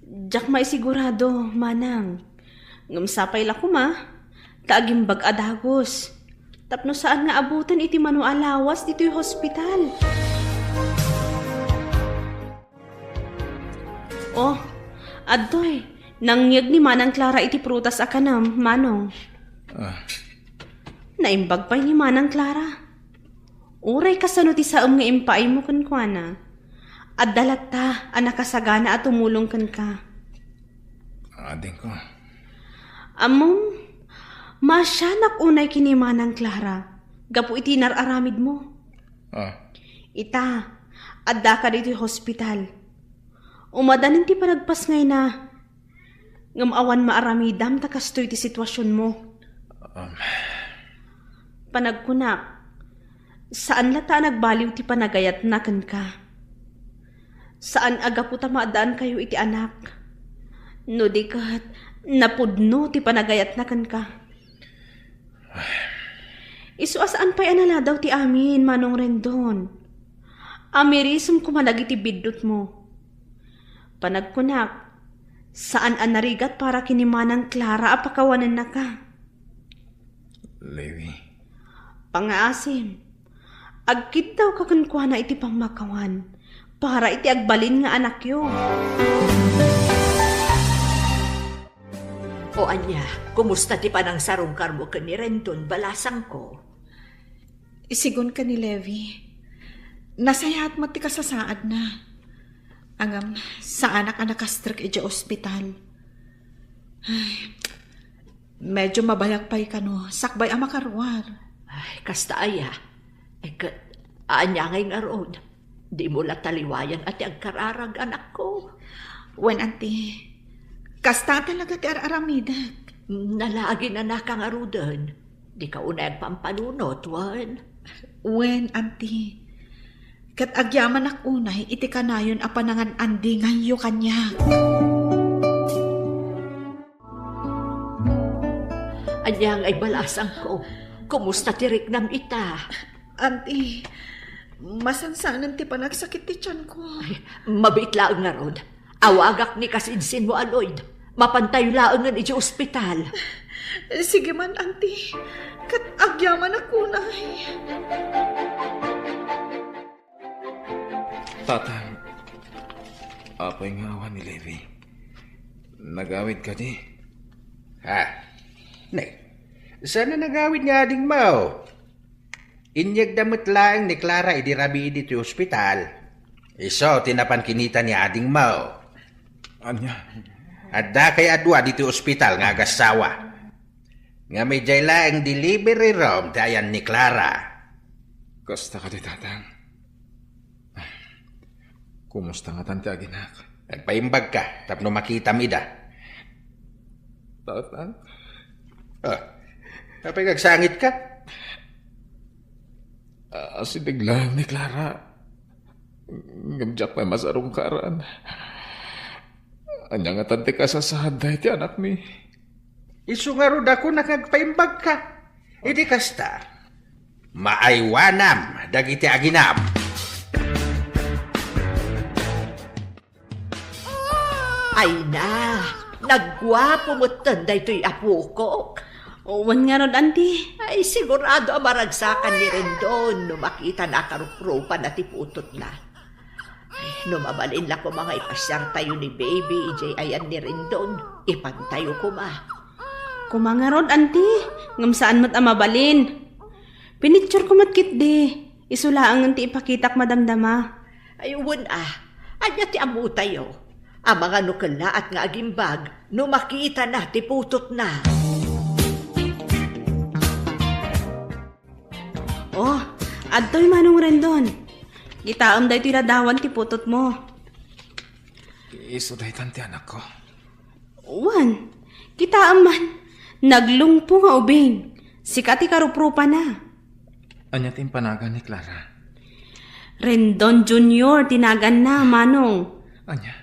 Diak maisigurado, Manang. Ngem sapay la koma, ta agimbag a dagus. Tapno saan nga abuten iti mano a lawas ditoy hospital. Oh, adtoy, nangyeg ni Manang Clara iti prutas a kanem, Manong. Ah. Naimbag pay ni Manang Clara. Uray kasano ti saem nga impaaymo kenkuana, adda latta a nakasagana a tumulong kenka. Adingko. Ammom, maasianak unay ken ni Manang Clara gapu iti inar-aramidmo. Ah. Ita, addaka ditoy hospital. Umadanin ti panagpasngayna. Ngem awan maaramidam ta kastoy ti situasionmo. Um. Panagkunak, saan latta a nagbaliw ti panagayatna kenka. Saan a gapu ta maaddaankayo iti anak. No di ket, napudno ti panagayatna kenka. Isu a saan pay a naladaw ti amin, Manong Rendon. Amirisem koma dagiti biddutmo. Panagkunak, saan a narigat para ken ni Manang Clara a pakawanennaka. Levi. Pangngaasim, agkiddawka kenkuana iti pammakawan para iti agbalin nga anakyo. O ania, kumusta ti panangsarungkarmo ken ni Rendon, balasangko? Sigun ken ni Levi, nasayaat met ti kasasaadna. Ngem saanak a nakastrek idiay ospital. Ay, medyo mabayag pay kano, sakbay a makaruar. Ay, kasta aya. Eh, ket, ania ngay ngarud? Dimo la taliwayan a ti agkararag, anakko. Wen, Auntie. Kasta talaga ti ar-aramidek. Nalaginanaka ngaruden. Dika unay agpampanunot, wen? Wen, Auntie. Ket agyamanak unay iti kanayon a panangan-andingayyo kaniak. Ania ngay balasangko? Kumusta ti riknam ita? Auntie, masansanen ti panagsakit ti tianko. Ay, mabiit laeng ngarud. Awagak ni kasinsinmo a Lloyd. Mapantayo laengen idiay ospital. Sige man, Auntie. Ket agyamanak unay. Tatang, apay nga awan ni Levi? Nagawid kadi? Ha? Ne, saan a nagawid nga adingmo? Inyegda met laeng ni Clara idi rabii ditoy ospital. Isu ti napan kinita ni adingmo. Ania? Adda kay a dua ditoy ospital nga agassawa. Ngem idiay laeng delivery room ti ayan ni Clara. Kasta kadi, Tatang? Kumusta ngatan ti aginak? Agpaimbagka tapno makitam ida. Tatang? Ah, apay nga agsangitka? Ah, asideg laeng ni Clara. Ngem diak pay masarungkaran. Ania ngatan ti kasasaad daytoy anakmi? Isu ngarud a kunak nga agpaimbagka. Idi kasta, maaywanam dagiti aginam. Ay na, nagguapo metten daytoy apokok. Wen ngarud, Auntie. Ay, sigurado a maragsakan ni Rendon no makitana a karuprupana ti putotna. Ay, no mabalin la koma nga ipasiartayo ni Baby idiay ayan ni Rendon, ipantayo koma. Koma ngarud, Auntie, ngem saan met a mabalin. Pinictureko met ketdi. Isu laengen ti ipakitak madamdama. Ay, wen a. Ania ti ammotayo? Amangan no kellaat nga agimbag no makitana ti putotna. Oh, adtoy Manong Rendon. Kitaem daytoy ladawan ti putotmo. Isu daytan ti anakko. Wen, kitaem man, naglungpo nga ubing. Sika ti karuprupana. Ania ti impanagan ni Clara? Rendon Junior ti naganna, Manong. Ania?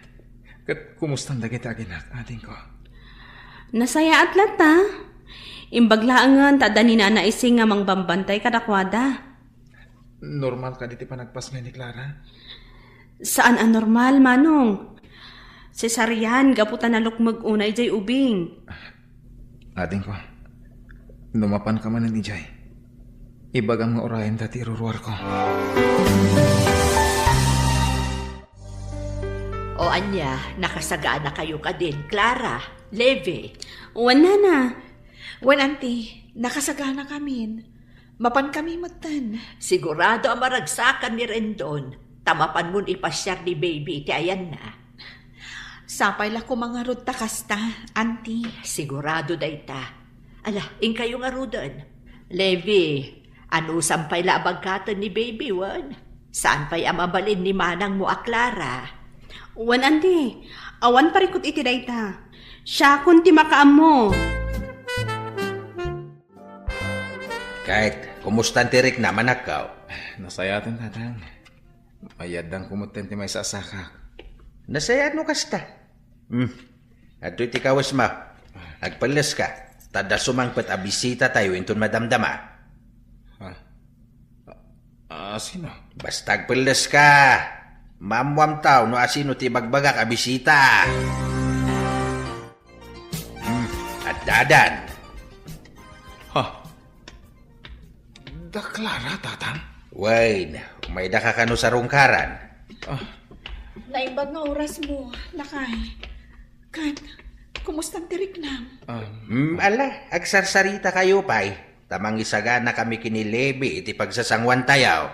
Ket kumustan dagiti aginak, adingko? Nasayaat latta. Imbag laengen ta adda ni Nana Ising nga mangbambantay kadakuada. Normal kadi ti panagpasngay ni Clara? Saan a normal, Manong. Cesarean gapu ta nalukmeg unay jay ubing. Adingko, no mapanka manen idiay, ibagam nga urayem dayta ti iruruarko. O ania, nakasaganakayo kadin, Clara, Levi? Wen, Nana. Wen, Auntie, nakasaganakamin. Mapankami metten. Sigurado a maragsakan ni Rendon, ta mapanmon ipasiar ni Baby iti ayanna. Sapay la koma ngarud ta kasta, Auntie. Sigurado dayta. Ala, inkayo ngaruden. Levi, anusam pay la a bagkaten ni Baby, wen? Saan pay a mabalin ni manangmo a Clara? Wen, Auntie, awan parikut iti dayta. Siakon ti makaammo. Ket, kumustan ti riknam, anakko? Nasayaaten, Tatang. Mayaddanko metten ti maysa a sakak. Nasayaat no kasta. Hmm. Adtoy ti kawesmo. Agpelleska, ta adda sumangpet a bisitatayo inton madamdama. Ah. Ah, sino? Basta agpelleska. Maammoamtayo no asino ti ibagbagak a bisita. Hmm, addadan. Ha? Da Clara, Tatang? Wen, umaydaka kano sarungkaran? Ah. Naimbag nga orasmo, lakay. Ket, kumustan ti riknam? Ah. Hmm, ala, agsarsarita kayo pay. ta mangisaganakami ken ni Levi iti pagsasanguantayo.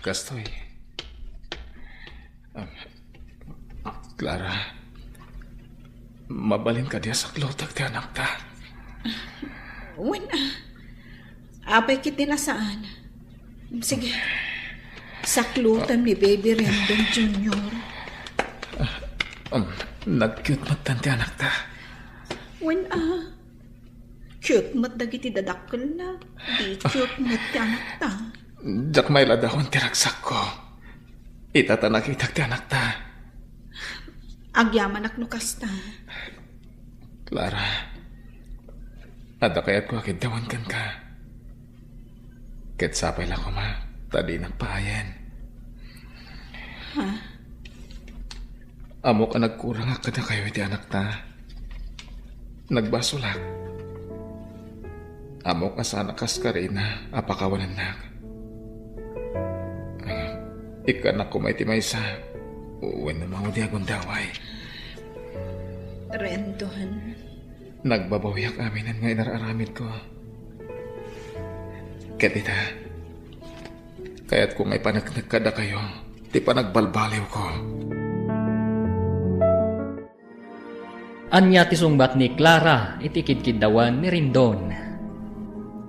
Kastoy. Um, Clara, mabalin kadi a saklutek ti anakta? Wen, ah. Apay ket ti nasaan. Sige. Saklutem ni Baby Rendon Junior. Um, nag-cute met ti anakta. Wen, ah. Cute met dagiti dadakkelna. Di cute met ti anakta. Diak mailadawan ti ragsakko. Ita ta nakitak ti anakta. Agyamanak no kasta. Clara, adda kayatko a kiddawan kenka. Ket sapay la koma ta dinak paayen. Ha? Ammok a nagkurangak kadakayo iti anakta. Nagbasolak. Ammok a saan a kaskarina a pakawanennak. Ikkannak koma iti maysa wenno maudiag a gundaway. Rendon. Nagbabawiak aminen nga inar-aramidko. Ket ita, kayatko nga ipaneknek kadakayo ti panagbalbaliwko. Ania ti sungbat ni Clara iti kidkiddawan ni Rendon?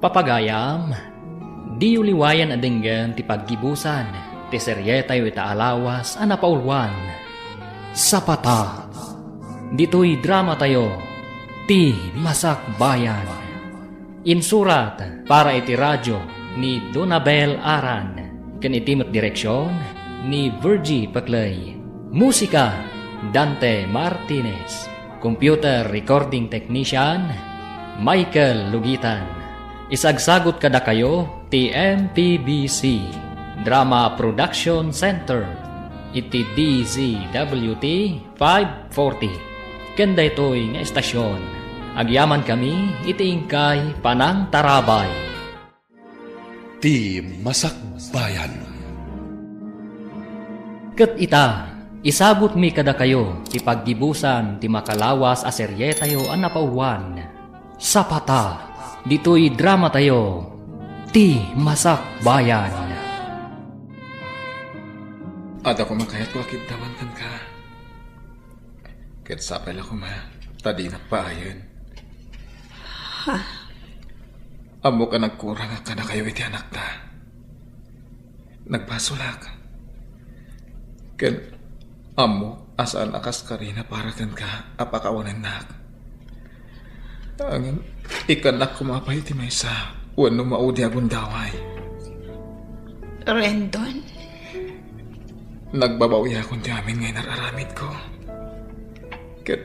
Papagayam, diyo liwayan a denggen ti paggibusan ti serietayo ita a lawas a napauluan, Sapata. Ditoy dramatayo, Ti Masakbayan. Insurat para iti radio ni Donabel Aran, ken iti met direksion ni Virgie Paclay. Musika, Dante Martinez. Computer recording technician, Michael Lugitan. Isagsagut kadakayo ti M P B C Drama Production Center iti D Z W T five forty. Ken daytoy nga estasion, agyamankami iti inkay panangtarabay. Ti Masakbayan. Ket ita, isagutmi kadakayo ti paggibusan ti makalawas a serietayo a napauluan, Sapata, ditoy dramatayo, Ti Masakbayan. Adda koma kayatko a kiddawan kenka. Ket sapay la koma ta dinak paayen. Ha? Ammok a nagkurangak kadakayo iti anakta. Nagbasolak. Ken ammok a saan a kaskarina para kenka a pakawanennak. Ngem ikkannak koma pay ti maysa wenno maudiag a gundaway. Rendon? Nagbabawiakon ti amin nga inar-aramidko. Ket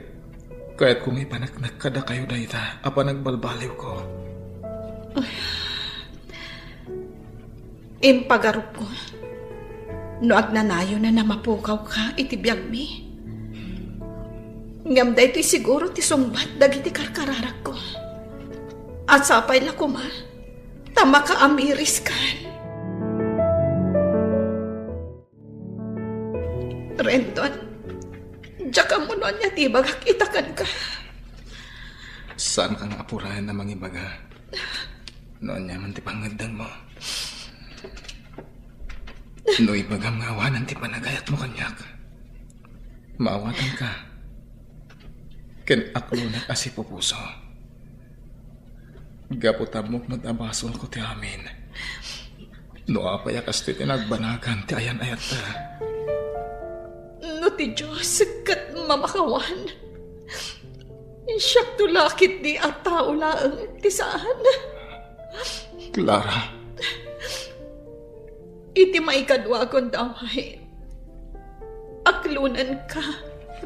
kayatko nga ipaneknek kadakayo dayta a panagbalbaliwko. Impagarupko no agnanayon a mapukawka iti biagmi. Ngem daytoy siguro ti sungbat dagiti karkararakko. A sapay la koma ta makaamiriskan. Rendon, diak ammo no ania ti ibagak ita kenka. Saanka nga apuraen a mangibaga no ania man ti pangngeddengmo. No ibagam nga awanen ti panagayatmo kaniak, maawatanka ken aklonek a sipupuso. Gapu ta ammok met a basolko ti amin. No apay a kastoy ti nagbanagan ti ayan-ayatta. No ti Dios ket mamakawan, siakto la ketdi a tao laeng ti saan. Clara. Iti maikadua a gundaway, aklonenka,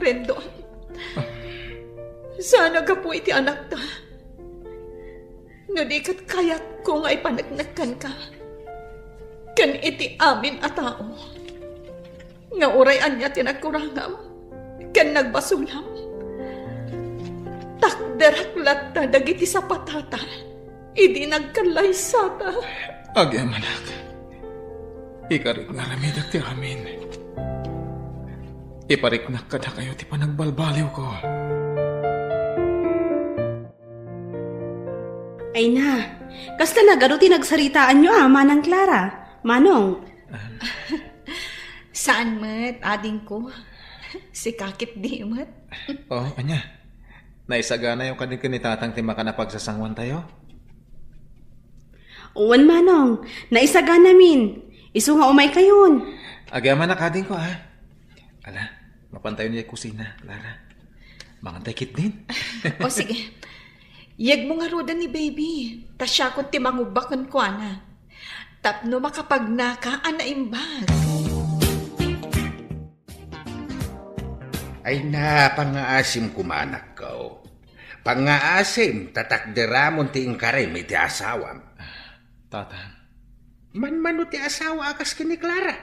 Rendon. Saan a gapu iti anakta. No di ket kayatko nga ipaneknek kenka ken iti amin a tao nga uray ania ti nagkurangam ken nagbasolam, takderak latta dagiti sapatata idi nagkallaysata. Agyamanak, ikarik nga aramidek ti amin. Ipariknak kadakayo ti panagbalbaliwko. Ay na, kasta nagadu ti nagsaritaanyo a, Manang Clara, Manong? Saan met, adingko. Sika ketdi met. Oh, ania? Naisaganayo kadi ken ni Tatang ti makan a pagsasanguantayo? Wen, Manong. Naisaganamin. Isu nga umaykayon. Agyamanak, adingko, a. Ala, mapantayo idiay kusina, Clara. Mangantay ketdin. O, sige. Yegmo ngaruden ni baby. Ta siakon ti mangubbak kenkuana. Tapno makapagnaka a naimbag. Ay na, pangngaasim koma, anakko. Pangngaasim, ta takderamon ti inkarim iti asawam. Tatang. Manmano ti asawa a kas ken ni Clara?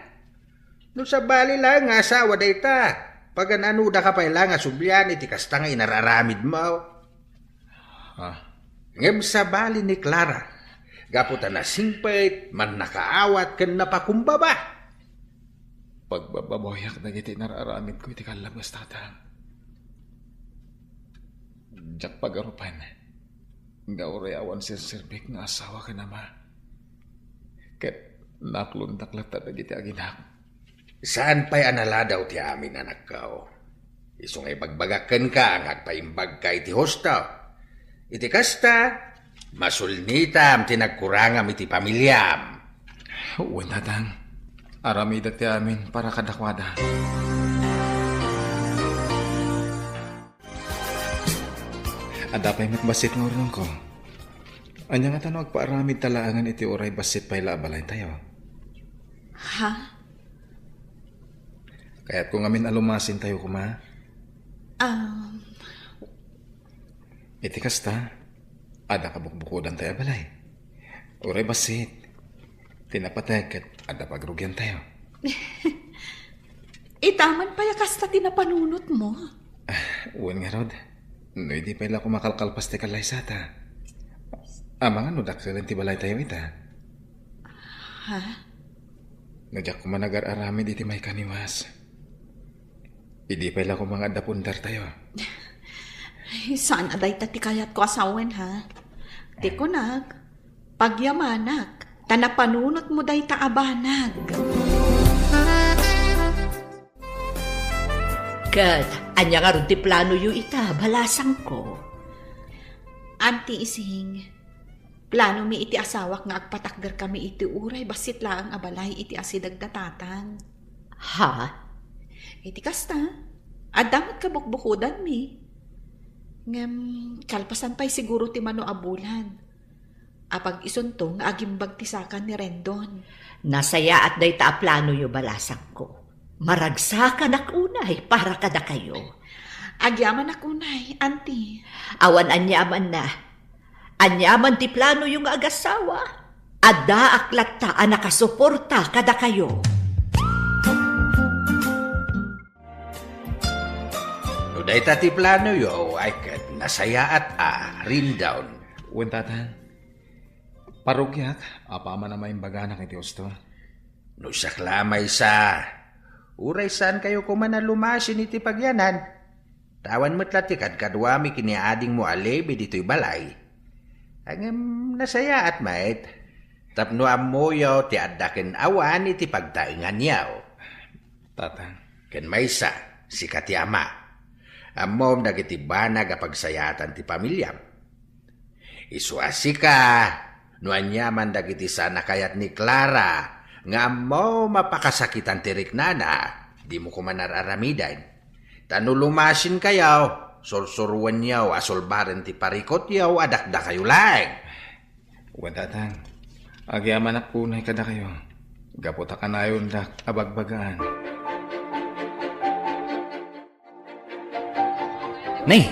No sabali laeng nga asawa dayta, pagan-anodaka pay laeng a sublian iti kasta nga inar-aramidmo. Ah. Ngem sabali ni Clara, gapu ta nasingpet, mannakaawat ken napakumbaba. Pagbababawiak dagiti inar-aramidko iti kallabas, Tatang. Diak pagarupan nga uray awan serserbik nga asawa ken ama. Ket naaklondak latta dagiti aginak. Saan pay a naladaw ti amin, anakko. Isu nga ibagbagak kenka nga agpaimbagka iti husto. Iti kasta, masulnitam ti nagkurangam iti pamiliam. Wen, Tatang. Aramidek ti amin para kadakuada. Adda pay met bassit nga urnongko. Ania ngata no agpaaramidta laengen iti uray bassit pay la a balaytayo? Ha? Kayatko ngamin a lumasintayo koma. Um. Iti kasta, adda kabukbukodantayo a balay. Uray bassit, ti napateg ket adda pagrugiantayo. Ita man pay a kasta ti napanunotmo? Ah, wen ngarud. No idi pay la koma kalkalpas ti kallaysata. Amangan no dakselen ti balaytayo ita. Ha? No diak koma nagar-aramid iti maikaniwas. Idi pay la koma nga adda pundartayo. Ay, saan a dayta ti kayatko a sawen, ha? Ti kunak, pagyamanak, ta napanunotmo dayta a banag. Ket ania ngarud ti planoyo ita, balasangko? Auntie Ising, planomi iti asawak nga agpatakderkami iti uray bassit laeng a balay iti asideg da Tatang. Ha? Iti kasta, adda met kabukbukodanmi. Ngem, kalpasan pay siguro ti mano a bulan. Apag isunto nga agimbag ti saka ni Rendon. Nasayaat dayta a planoyo, balasangko. Maragsakanak unay para kadakayo. Agyamanak unay, Auntie. Awan aniamanna. Aniaman ti planoyo nga agasawa, addaak latta a nakasuporta kadakayo. No dayta ti planoyo, ay ket nasayaat a, Rendon. Wen, Tatang. Parrugiak, apaman a maimbaganak iti husto. No siak la a maysa, uray saankayo koma a lumasin iti pagyanan. Ta awan met la ti kadkaduami ken ni adingmo a Levi ditoy balay. Ngem nasayaat met, tapno ammoyo ti adda ken awan iti pagtaenganyo. Tatang. Ken maysa, sika ti ama. Ammom dagiti banag a pagsayaatan ti pamiliam. Isu a sika, no aniaman dagiti saan a kayat ni Clara nga ammom a pakasakitan ti riknana, dimo koma ar-aramiden. Ta no lumasinkayo, sursuroenyo a sulbaren ti parikutyo a dakdakayo laeng. Wen, Tatang, agyamanak unay kadakayo, gapu ta kanayondak a bagbagaan. Nay,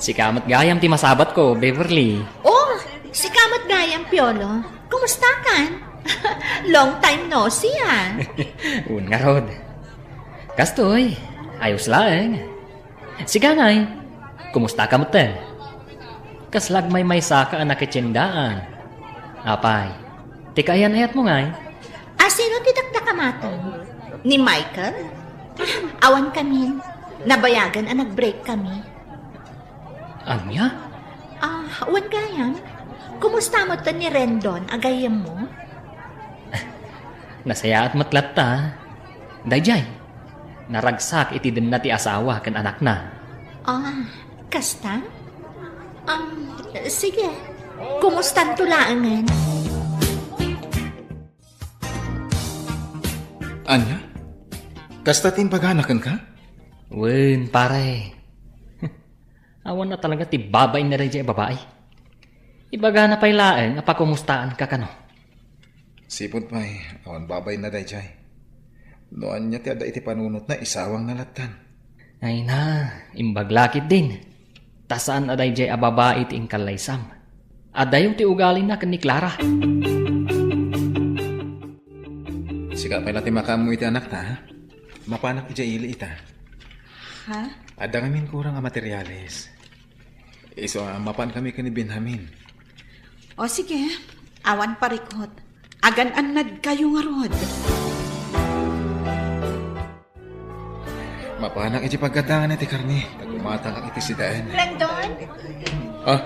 sika met gayam ti masabatko, Beverly. Oh, sika met gayam, Piolo. Kumusta kan? Long time no see, ah. Wen ngarud. Kastoy, ayos laeng. Sika, Nay, kumusta ka metten? Kasla agmaymaysa ka a nakitiendaan. Apay, ti kaayan-ayatmo, ngay? A sino ti dakdakamaten? Ni Michael? Ah, awan kami. Nabayagan a nag-break kami. Ania? Ah, wen gayam. Kumusta met ni Rendon a gayyemmo? Nasayaat met latta. Daydiay, naragsak iti denna ti asawa ken anakna. Ah, kasta? Um, sige. Kumustanto laengen? Ania? Kasta ti imbagana kenka? Wen, pare. Awan a talaga ti babain na daydiay a babai. Ibagana pay laeng a pakumustaanka kano. Sipud pay, awan babain na daydiay. No ania ti adda iti panunotna, isawangna lattan. Ay na, imbag la ketdin. Ta saan a daydiay a babai ti inkallaysam. Adayo ti ugalina ken ni Clara. Sika pay la ti makaammo iti anakta, ha? Mapanak idiay ili ita. Ha? Adda ngamin kurang a materiales. Isu a mapan kami ken ni Benjamin. O sige, awan parikut. Agan-annadkayo ngarud. Mapanak iti paggatangan iti karne, ta gumatangak iti sidaen. Rendon? Ah,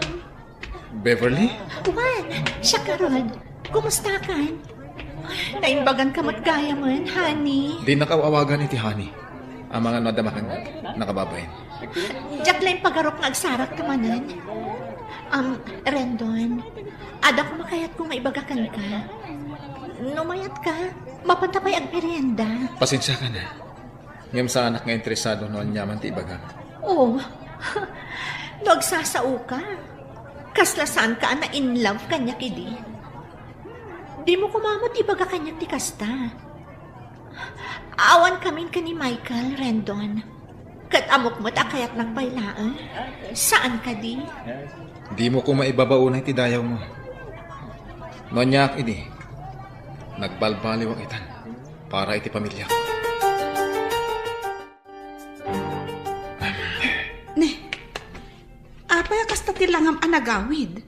Beverly? Juan, siak ngarud. Kumustakan? Ay, naimbaganka met gayamen, honey. Dinnak aw-awagan iti honey. Amangan no adda makannak, nakababain. Diak la impagarok nga agsarakka manen. Um, Rendon, adda koma kayatko nga ibaga kenka. No mayatka, mapanta pay agmerienda. Pasensiakan, ha. Ngem saanak nga interesado no aniaman ti ibagam. Oh, no agsasaoka, kasla saanka a na-in love kaniak idi. Dimo koma met ibaga kaniak ti kasta. Awan kamin ken ni Michael, Rendon. Ket ammok met a kayatnak pay laeng. Saan kadi? Dimo koma ibaba unay ti dayawmo. No aniak idi, nagbalbaliwak itan para iti pamiliak. Ne, apay a kasta ti langam a nagawid?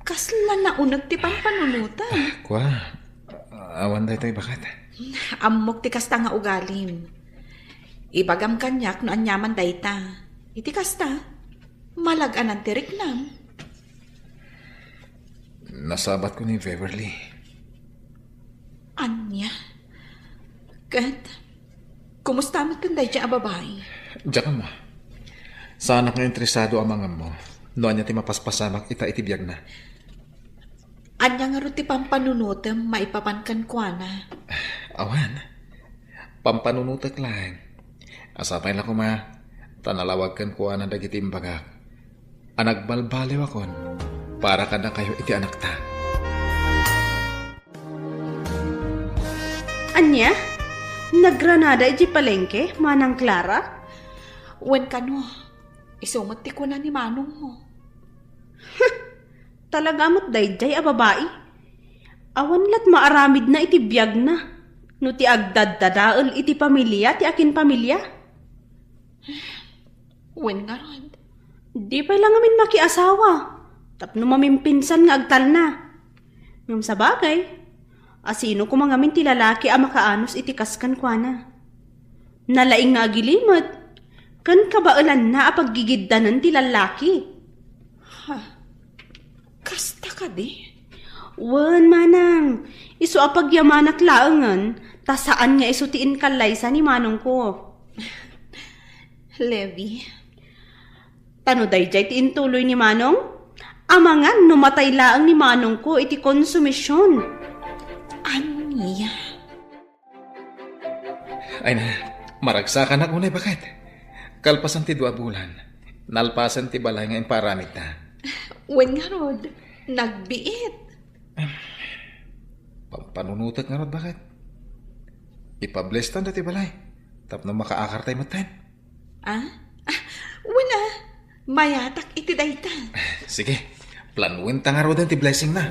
Kasla nauneg ti pampanunotem. Kua, awan daytoy baket. Ammok ti kasta nga ugalim. Ibagam kaniak no aniaman dayta. Iti kasta, malag-anan ti riknam. Nasabatko ni Beverly. Ania? Ket, kumusta met ken daydiay a babai? Diak ammo. Saanak nga interesado a mangammo no ania ti mapaspasamak ita iti biagna. Ania ngarud ti pampanunotem maipapan kenkuana? Awan. Pampanunotek laeng. Sapay la koma, ta nalawag kenkuana dagiti imbagak a nagbalbaliwakon para kadakayo iti anakta. Ania? Nagranada idiay palengke, Manang Clara? Wen kano, isu met ti kuna ni manongmo. Talaga met daydiay a babai. Awan la't maaramidna iti biagna no ti agdaddadael iti pamilia ti akinpamilia. Wen ngarud. Di pay la ngamin makiasawa tapno mamimpinsan nga agtalna. Ngem sabagay, asino koma ngamin ti lalaki a makaanus iti kas kenkuana? Nalaing nga agilimed, ken kabaelanna a paggigiddanen ti lallaki. Ha? Kasta kadi? Wen, manang, isu a pagyamanak laengen, ta saan nga isu ti inkallaysa ni manongko. Levi. Ta no daydiay ti intuloy ni manong, amangan no matay laeng ni manongko iti konsumision. Ania? Ay na, maragsakanak unay baket. Kalpasan ti dua a bulan, nalpasen ti balay nga imparamidta. Wen ngarud, nagbiit. Pampanunotek ngarud baket. Ipablestan dati balay tapno makaakartay metten. Ah? Ah, wen a, mayatak iti dayta. Sige, planwenta ngaruden ti blessingna.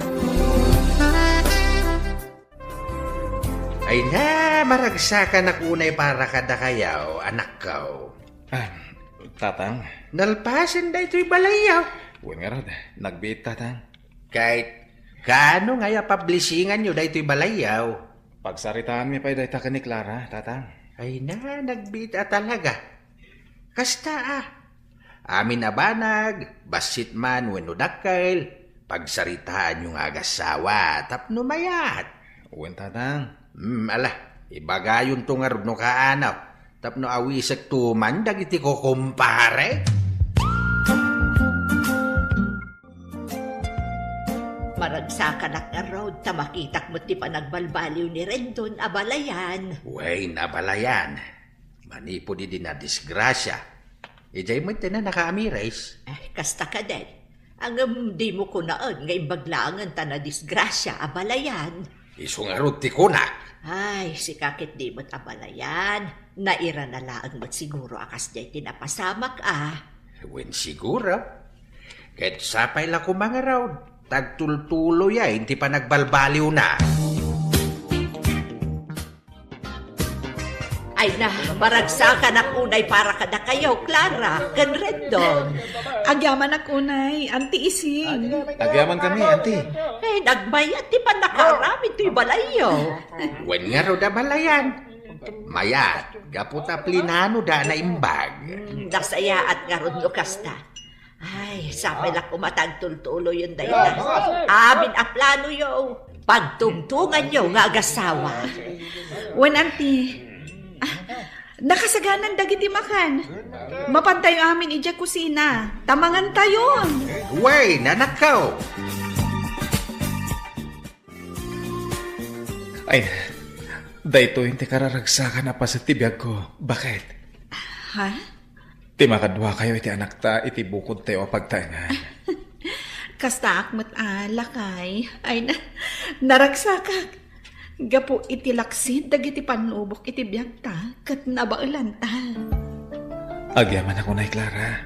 Ay na, maragsakanak unay para kadakayaw, anakkaw. Ah, tatang. Nalpasen daytoy balayyaw. Wen ngarud, nagbiit, tatang. Kay, kaano ngay a pablisinganyo daytoy balayyaw? Pagsaritaanmi pay dayta ken ni Clara, tatang. Ay na, nagbiit a talaga. Kasta a. Amin a banag, bassit man wenno dakkel, Pagsaritaanyo nga agassawa tapno mayat. Wen, Tatang. Hmm, ala, ibagayonto ngarud no kaano, tapno awisekto man dagiti kukumpare. Maragsakanak ngarud ta makitak met ti panagbalbaliw ni Rendon a balayan. Wen, a balayan. Manipud idi nadisgrasia, idiay met ti nakaamiris. Eh, kasta kadi. Ngem dimo kunaen nga imbag laengen ta nadisgrasia a balayan. Isu ngarud ti kunak. Ay, sika ket di met a balayan. Nairana laeng met siguro a kasdiay ti napasamak a. Wen, siguro. Ket sapay la koma ngarud, ta agtultuloyen ti panagbalbaliwna. Ay na, maragsakanak unay para kadakayo, Clara, ken Rendon. Agyamanak unay, Auntie Ising. Agyamankami, Auntie. Eh, nagmayat ti pannakaaramid toy balayyo. Wen ngarud a balayan. Mayat, gapu ta plinanoda a naimbag. Hmm, nasayaat ngarud no kasta. Ay, sapay la koma ta agtultuloyen dayta. Amin a planoyo, pagtungtunganyo nga agassawa. Wen, Auntie. Ah, nakasaganan dagiti makan. Mapantayo amin idiay kusina. Ta mangantayon. Wen, anakko. Ay, daytoy ti kararagsakan a paset ti biagko. Baket? Ha? Ti makaduakayo iti anakta iti bukodtayo a pagtaengan. Kastaak met a, lakay. Ay na, naragsakak. Gapu iti laksid dagiti pannubok iti biagta ket nabaelanta. Agyamanak unay, Clara.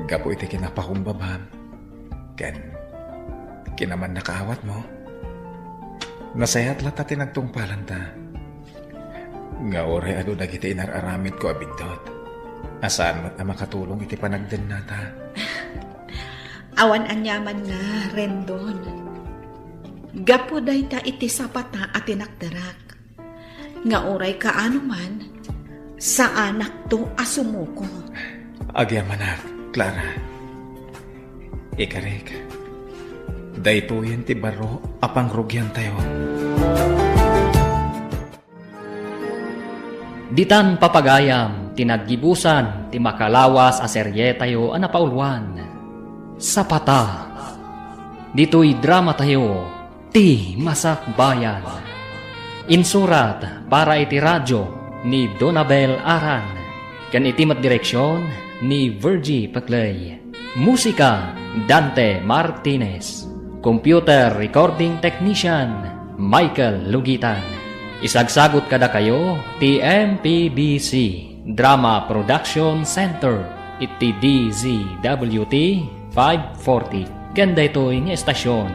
Gapu iti kinapakumbabam ken kinamannakaawatmo, nasayaat latta ti nagtungpalanta. Nga uray adu dagiti inar-aramidko a biddut, a saan met a makatulong iti panagdennata. Awan aniamanna, Rendon. Gapu dayta iti sapata a tinakderak. Nga uray kaano man, saanakto a sumuko. Agyamanak, Clara. Ikarik, daytoyen ti baro a pangrugiantayo. Ditan papagayam ti naggibusan ti makalawas a serietayo a napauluan, Sapata. Ditoy dramatayo, Ti Masakbayan. Insurat para iti radio ni Donabel Aran, ken iti met direksion ni Virgie Peclay. Musika, Dante Martinez. Computer recording technician, Michael Lugitan. Isagsagut kadakayo ti M P B C Drama Production Center iti D Z W T five forty. Ken daytoy nga estasion,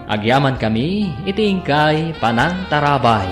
agyamankami iti inkay panangtarabay.